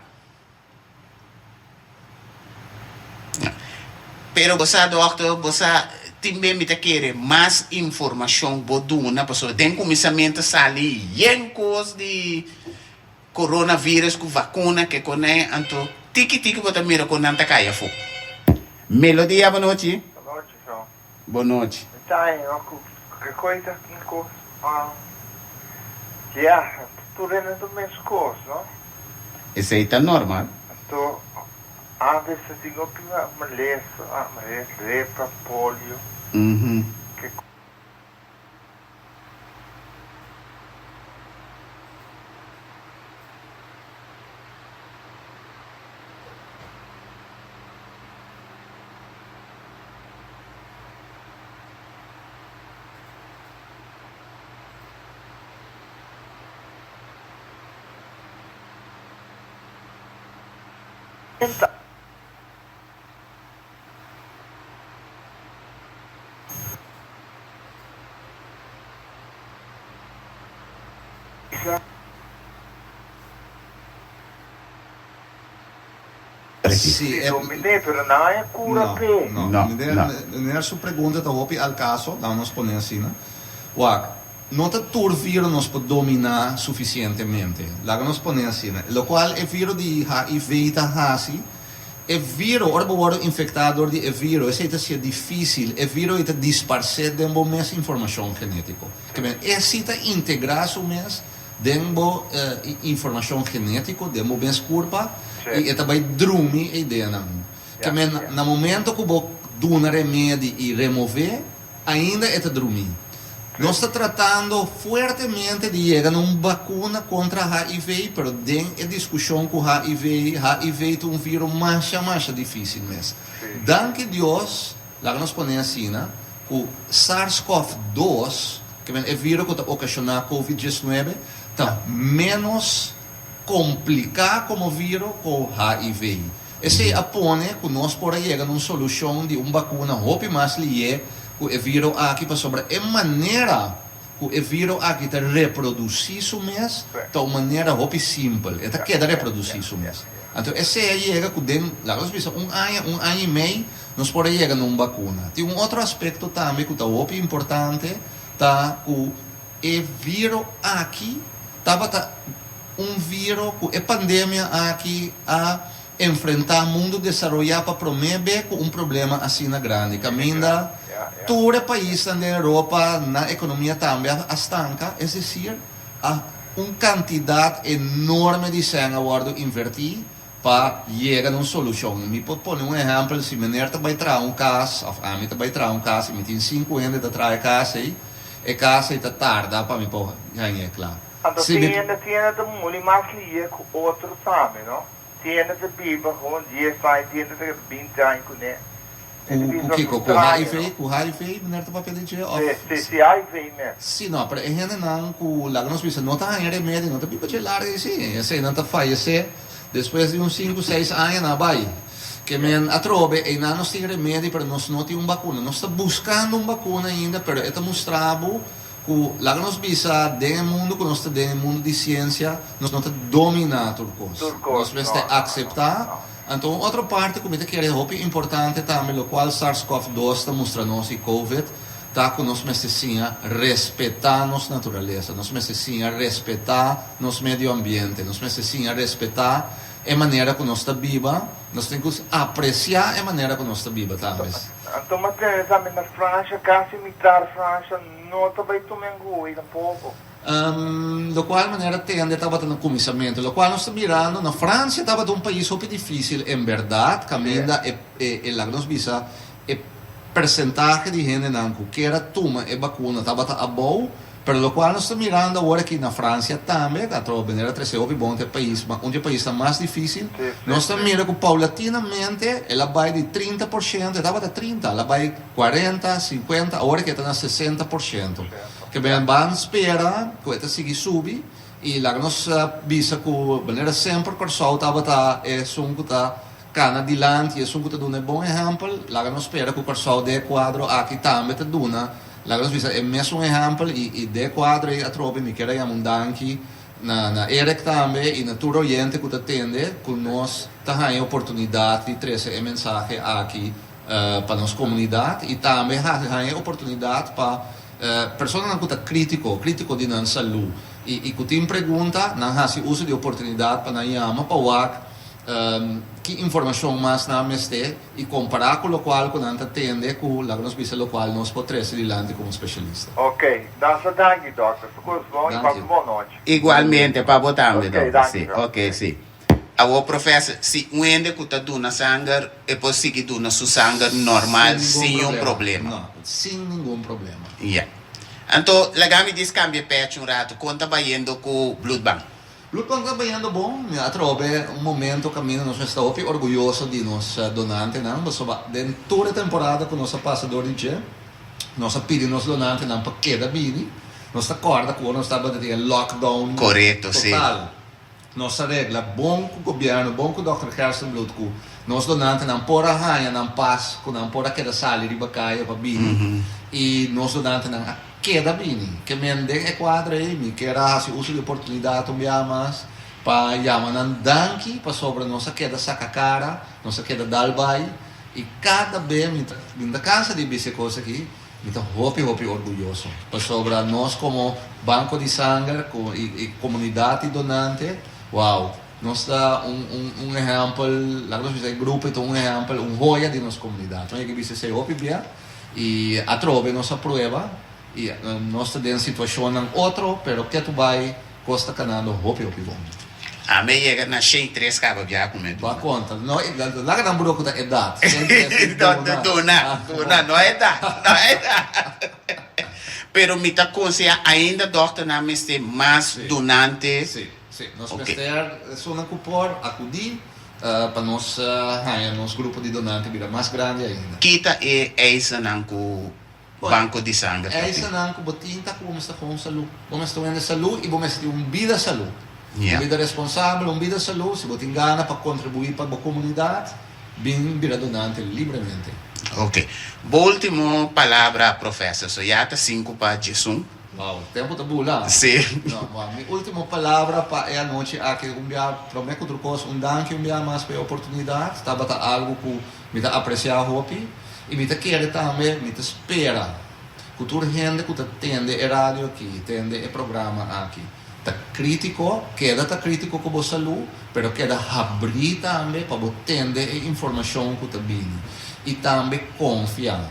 [SPEAKER 5] Pero bo sa dokter, bo sa tin be mi ta kere mas informacion bo duna pasobra den cuminsamiento a sali yen cos di coronavirus cu vacuna ke cone anto tiki tiki bo ta mira con nan ta cay afo. Melodia bo nochi.
[SPEAKER 8] Bo nochi so.
[SPEAKER 5] Bo nochi.
[SPEAKER 8] Mi ta haña cu ke coy ta tin cos ya tur hende ta mes cos no.
[SPEAKER 5] Esey ta normal.
[SPEAKER 8] Anto antes ta tin hopi malesa, lepra, polio, ke.
[SPEAKER 4] Sí, e.
[SPEAKER 8] Dominé, pero nan a cura
[SPEAKER 4] No,
[SPEAKER 8] p'e.
[SPEAKER 4] no.
[SPEAKER 5] No,
[SPEAKER 4] Meneer,
[SPEAKER 5] no.
[SPEAKER 4] meneer su pregunta ta hopi al caso, laat nos pone asina. Wak, no ta tur viro nos por dominá suficientemente. Laga nos pone asina. Locual e viro di HIV ta haci, e viro, ora bo wordo infectá dor di e viro, esey ta hacié difícil, e viro ey ta disparcé den bo mes informacion genético. Ke men, e si ta integrá su mes den bo informacion genetico, den bo mes curpa, y e ta bay drumi e ideanan. Ke men, na momento cu bo duna remedi y remove, ainda e ta drumi. Nos ta tratando fuertemente di yega na un bacuna contra HIV, pero den e discusion cu HIV, HIV ta un viro masha masha dificil mes. Danki Dios, laga nos pone asina, cu SARS-CoV dos, Ke men e viro ku ta okashoná Covid 19 ta ménos kompliká komo viro ku HIV. Esei a pone ku nos por a yega na un solushon di un bakuna hopi mas lié ku e viro aki pasobra e manera ku e viro aki ta reprodusí su mes ta un manera hopi simpel, e ta keda reprodusí su mes. Anto esei a yega ku den, laga nos bisa, un aña, un aña i mei, Nos por a yega na un bakuna. Tin un otro aspekto tambe ku ta hopi importante, ta ku e viro aki tabata un viro ku e pandemia aki a enfrentá mundu desaroyá pa promé be ku un problema asina grandi, kaminda tur e paisnan den Europa nan ekonomia tambe a stanka, es desir, a un kantidat enorme di sèn a wòrdu invertí. Pa yega na un solushon. Mi por pone un ehèmpel, si meneer ta bai traha un kas, òf ami ta bai traha un kas i mi tin sinku hende ta traha e kas ei, e kas ei ta tarda pa mi por hañ'é kla.
[SPEAKER 8] Anto
[SPEAKER 4] Si mi.
[SPEAKER 8] tin hende tin hende ta muri mas lihe ku otro tambe, no? Tin hende ta biba gewoon dies aña, tin hende ta keda binti aña kuné.
[SPEAKER 4] Ku ku kiko? Ku HIV? Ku HIV meneer ta papia di dje òf?
[SPEAKER 8] Si, si, si HIV mes.
[SPEAKER 4] Si no, pero e hendenan ku laga nos bisa no ta haña remedi, no ta biba dje larga i si, eseinan ta fayesé despues di un sinku, seis aña nan a bai. Ke men atrobe einan nos tin remedi pero nos no tin un bakuna. Nos ta buskando un bakuna ainda pero e ta mustra bo ku laga nos bisa den e mundu ku nos ta den, e mundu di siensia, nos no ta dominá tur kos. Nos mester akseptá. Anto un otro parti ku mi ta kere hopi importante tambe lokual SARS-CoV dos ta mustra nos i covid ta ku nos mester siña respetá nos naturalesa, nos mester siña respetá nos medio ambiente, nos mester siña respetá e manera ku nos ta biba, nos tin ku apresiá e manera ku nos ta biba tambe.
[SPEAKER 8] Anto mas tene tambe na Francia kasi mitar Francia no ta bai tuma engooi tampoco.
[SPEAKER 4] Locual manera tende tabata na cuminsamentu. Locual nos ta mirando na Francia tabata un pais hopi dificil en berdad caminda e e laga nos bisa e percentahe di hendenan cu kier a tuma e bacuna tabata abou. Pero lokual nos ta mirando awor aki na Francia tambe, ta atrobe manera trese hopi bon ta e pais, un di e paisnan mas dificil, nos ta mira ku paulatinamente el a bai di 30%, e tabata 30, el a bai 40, 50, awor aki e ta na 60%. Ke men ban spera ku e ta sigui subi i laga nos bisa ku manera semper Kòrsou tabata esun ku ta Kana dilanti esun ku ta duna e bon ehèmpel, laga nos spera ku Kòrsou den e kuadro aki tambe ta duna, laga nos bisa, e mesun ehèmpel i i den e kuadro ei atrobe mi kier a yama un danki na na Eric tambe i na tur oyente ku ta tende ku nos ta haña e oportunidat di trese e mensahe aki pa nos komunidat i tambe haña e oportunidat pa personanan ku ta krítiko, krítiko di nan salú i i ku tin pregunta nan hasi uso di e oportunidat pa nan yama pa wak Ki informashon mas nan mester i kompará ku lokual ku nan ta tende ku laga nos bisa lokual nos por trese dilanti komo speshalista.
[SPEAKER 8] Ok, dansa danki dokter, su kos bon i pasa bon nochi.
[SPEAKER 5] Igualmente pa bo tambe
[SPEAKER 8] Ok,
[SPEAKER 5] dokter,
[SPEAKER 8] danki
[SPEAKER 5] si,
[SPEAKER 8] dokter.
[SPEAKER 5] ok si. Awor professor, si un hende ku ta duna sanger e por sigui duna su sanger normal
[SPEAKER 4] Sin ningun
[SPEAKER 5] sin un
[SPEAKER 4] problema.
[SPEAKER 5] problema?
[SPEAKER 4] No, sin ningun problema.
[SPEAKER 5] Ya. Anto laga mi diskambia pèchi un ratu, kon ta bayendo ku bloedbank?
[SPEAKER 4] Bloedbank ta bayendo bon. Mi atrobe un momento caminda nos mester ta hopi orguyoso di nos donantenan pasobra den tur e temporada cu nos a pasa door di dje nos a pidi nos donantenan pa keda bini. Nos ta corda cu ora nos tabata den e lockdown
[SPEAKER 5] Corecto, si.
[SPEAKER 4] total nos a regla bon cu gobierno, bon cu Dòkter Gerstenbluth cu nos donantenan por a haña nan pas cu nan por a keda sali riba caya pa bini y nos donantenan a Keda bini. Ke men den e kuadro ei mi kier a hasi uso di oportunidat un bia mas pa yama nan danki pasobra nos a keda saka kara, nos a keda dal bai i kada be mi ta mi ta kansa di bisa e kos aki, mi ta hopi hopi orguyoso pasobra nos komo Banko di Sanger ku i i komunidat di donante, wow, nos ta un un un ehèmpel, laga nos bisa e grupo ei ta un ehèmpel, un hoya di nos komunidat. Mi a yega bisa esei hopi bia. I atrobe nos a prueba i nos ta den situacionnan otro pero ketu bai cos ta canando hopi hopi bon.
[SPEAKER 5] Ami a yega na 103 caba bia cu mi a
[SPEAKER 4] Bo a
[SPEAKER 5] duna.
[SPEAKER 4] conta. No, laga nan bro cu ta edad. 103 di duna.
[SPEAKER 5] Duna, duna, no edad, no edad. Pero mi ta conseha ainda dokternan mester mas dunante.
[SPEAKER 4] Si, si. Nos mester esunnan cu por acudi. Pa nos haña nos grupo di donante bira mas grandi ainda.
[SPEAKER 5] Kita e eisennan ku Banko di Sanger ta tin?
[SPEAKER 4] Eisennan ku bo tin ta ku bo mester kon salú. Bo mester wende salú i bo mester tin un bida salú. Un bida responsabel, un bida salú. Si bo tin gana pa kontribuí pa bo komunidat, bin bira donante libremente.
[SPEAKER 5] Ok. Bo ultimo palabra, Professor. So ya ta sinku pa djesun.
[SPEAKER 4] Wow, tempo ta bula.
[SPEAKER 5] Sí.
[SPEAKER 4] No, bo, mi ultimo palabra pa e anochi aki, un bia, prome ku tur kos, un danki un bia mas pa e oportunidat. Tabata algu ku mi ta apresiá hopi i mi ta kere tambe, mi ta spera ku tur hende ku ta tende e radio aki, tende e programa aki, ta krítiko, keda ta krítiko ku bo salú, pero keda habrí tambe pa bo tende e informashon ku ta bini i tambe konfia.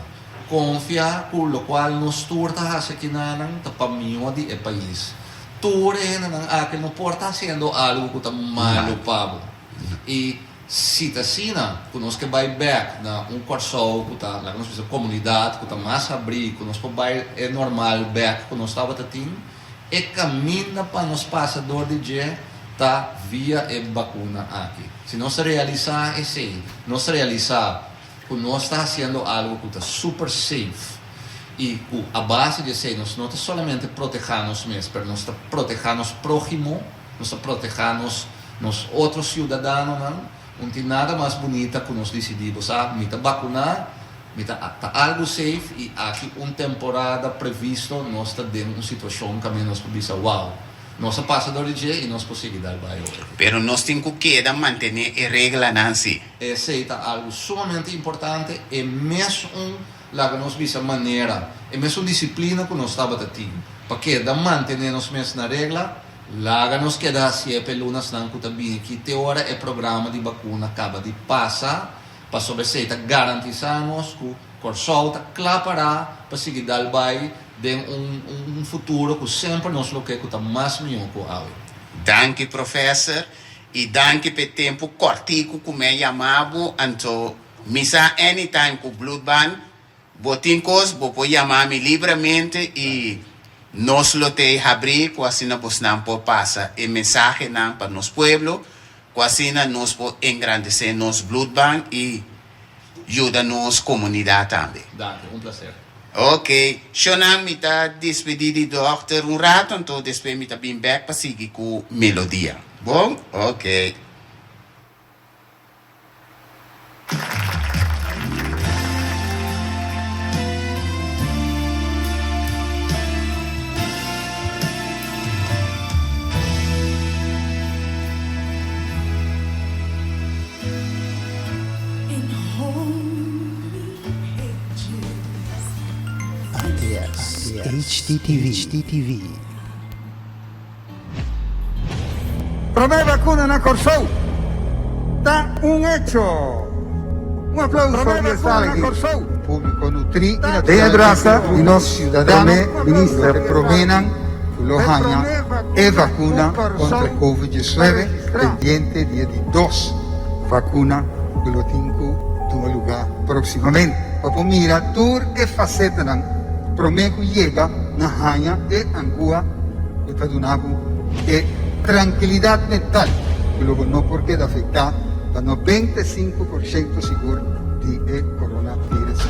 [SPEAKER 4] Konfia ku lokual nos tur ta hasi akinanan ta pa mihó di e pais. Tur e hendenan aki no por ta hasiendo algu ku ta malu pa bo. I si ta asina ku nos ke bai bèk na un Kòrsou ku ta, laga nos bisa, komunidat ku ta mas habrí, ku nos por bai e normal bèk ku nos tabata tin, e kaminda pa nos pasa dor di dje ta via e bakuna aki. Si nos realisá esei, nos realisá ku nos ta hasiendo algu ku ta super safe i ku a base di esei nos no ta solamente protehá nos mes pero nos ta protehá nos próhimo, nos ta protehá nos nos otro siudadanonan. Un tin nada mas bunita ku nos disidí, bo sa, mi ta bakuná, mi ta ta algu safe i aki un temporada previsto nos ta den un situashon kaminda nos por bisa, wow, Nos a pasa dor di dje i nos por sigui dal bai ora.
[SPEAKER 5] Pero nos tin ku keda mantené e reglanan si.
[SPEAKER 4] Esei ta algu sumamente importante, e mesun, laga nos bisa, manera, e mesun disiplina ku nos tabata tin pa keda mantené nos mes na regla, laga nos keda hasié p'e lunasnan ku ta bini aki te ora e programa di bakuna kaba di pasa, pasobra esei ta garantisá nos ku Kòrsou ta kla pará pa sigui dal bai den un un futuro ku semper nos lo ke ku ta mas mihó ku awe.
[SPEAKER 5] Danki Professor y danki p'e tempo cortico cu mi a yama bo anto mi sa anytime cu bloedbaan bo tin cos bo por yama mi libremente y. Nos lo t'ei habrí ku asina bosnan por pasa e mensahenan pa nos pueblo, ku asina nos por engrandesé nos bloedbank i yuda nos komunidat tambe.
[SPEAKER 4] Danki, un plaser.
[SPEAKER 5] Ok, shonnan mi ta despedí di dòkter un rato anto despues mi ta bin bèk pa sigui ku melodia. Bon? Ok.
[SPEAKER 1] ATS HDTV.
[SPEAKER 11] Promé vakuna na Kòrsou ta un echo! Un aplauso di e sala aki. Públiko nutrí i naturalmente. Den e brasa di nos Promé Minister proménan ku lo haña e vakuna kontra e Covid 19 pendiente di e di dos vakuna ku lo tin ku tuma lugá próksimamente. Pa por mira tur e fasetanan promé ku yega na haña e angua. Ku ta duna bo e trankilidat mental ku lo bo no por keda afektá pa 95% sigur di e coronavirus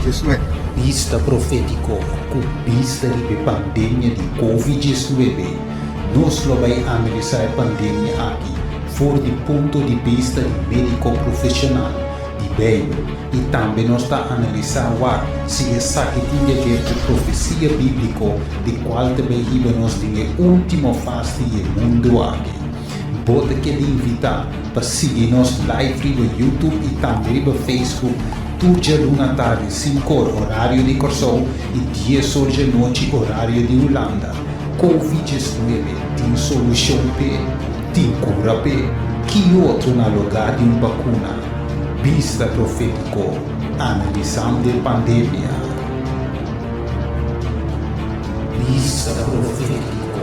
[SPEAKER 11] 19.
[SPEAKER 1] Bista profétiko ku bista riba e pandemia di Covid 19, nos lo bai analisá e pandemia aki for di punto di bista di médiko profeshonal. Di Beibel, i tambe nos ta analisá wak si esaki tin di haber ku profesia bíbliko di kual ta bai hiba nos den e último fase di e mundu aki. Bo ta keda invitá pa sigui nos live riba YouTube i tambe riba Facebook tur djaluna tardi sinkor orario di Kòrsou i dies or djanochi orario di Hulanda. Covid 19 tin solushon p'e? Tin kura p'e? Ki otro na lugá di un bakuna? Bista profétiko analisando e pandemia. Bista profétiko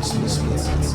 [SPEAKER 1] analisando.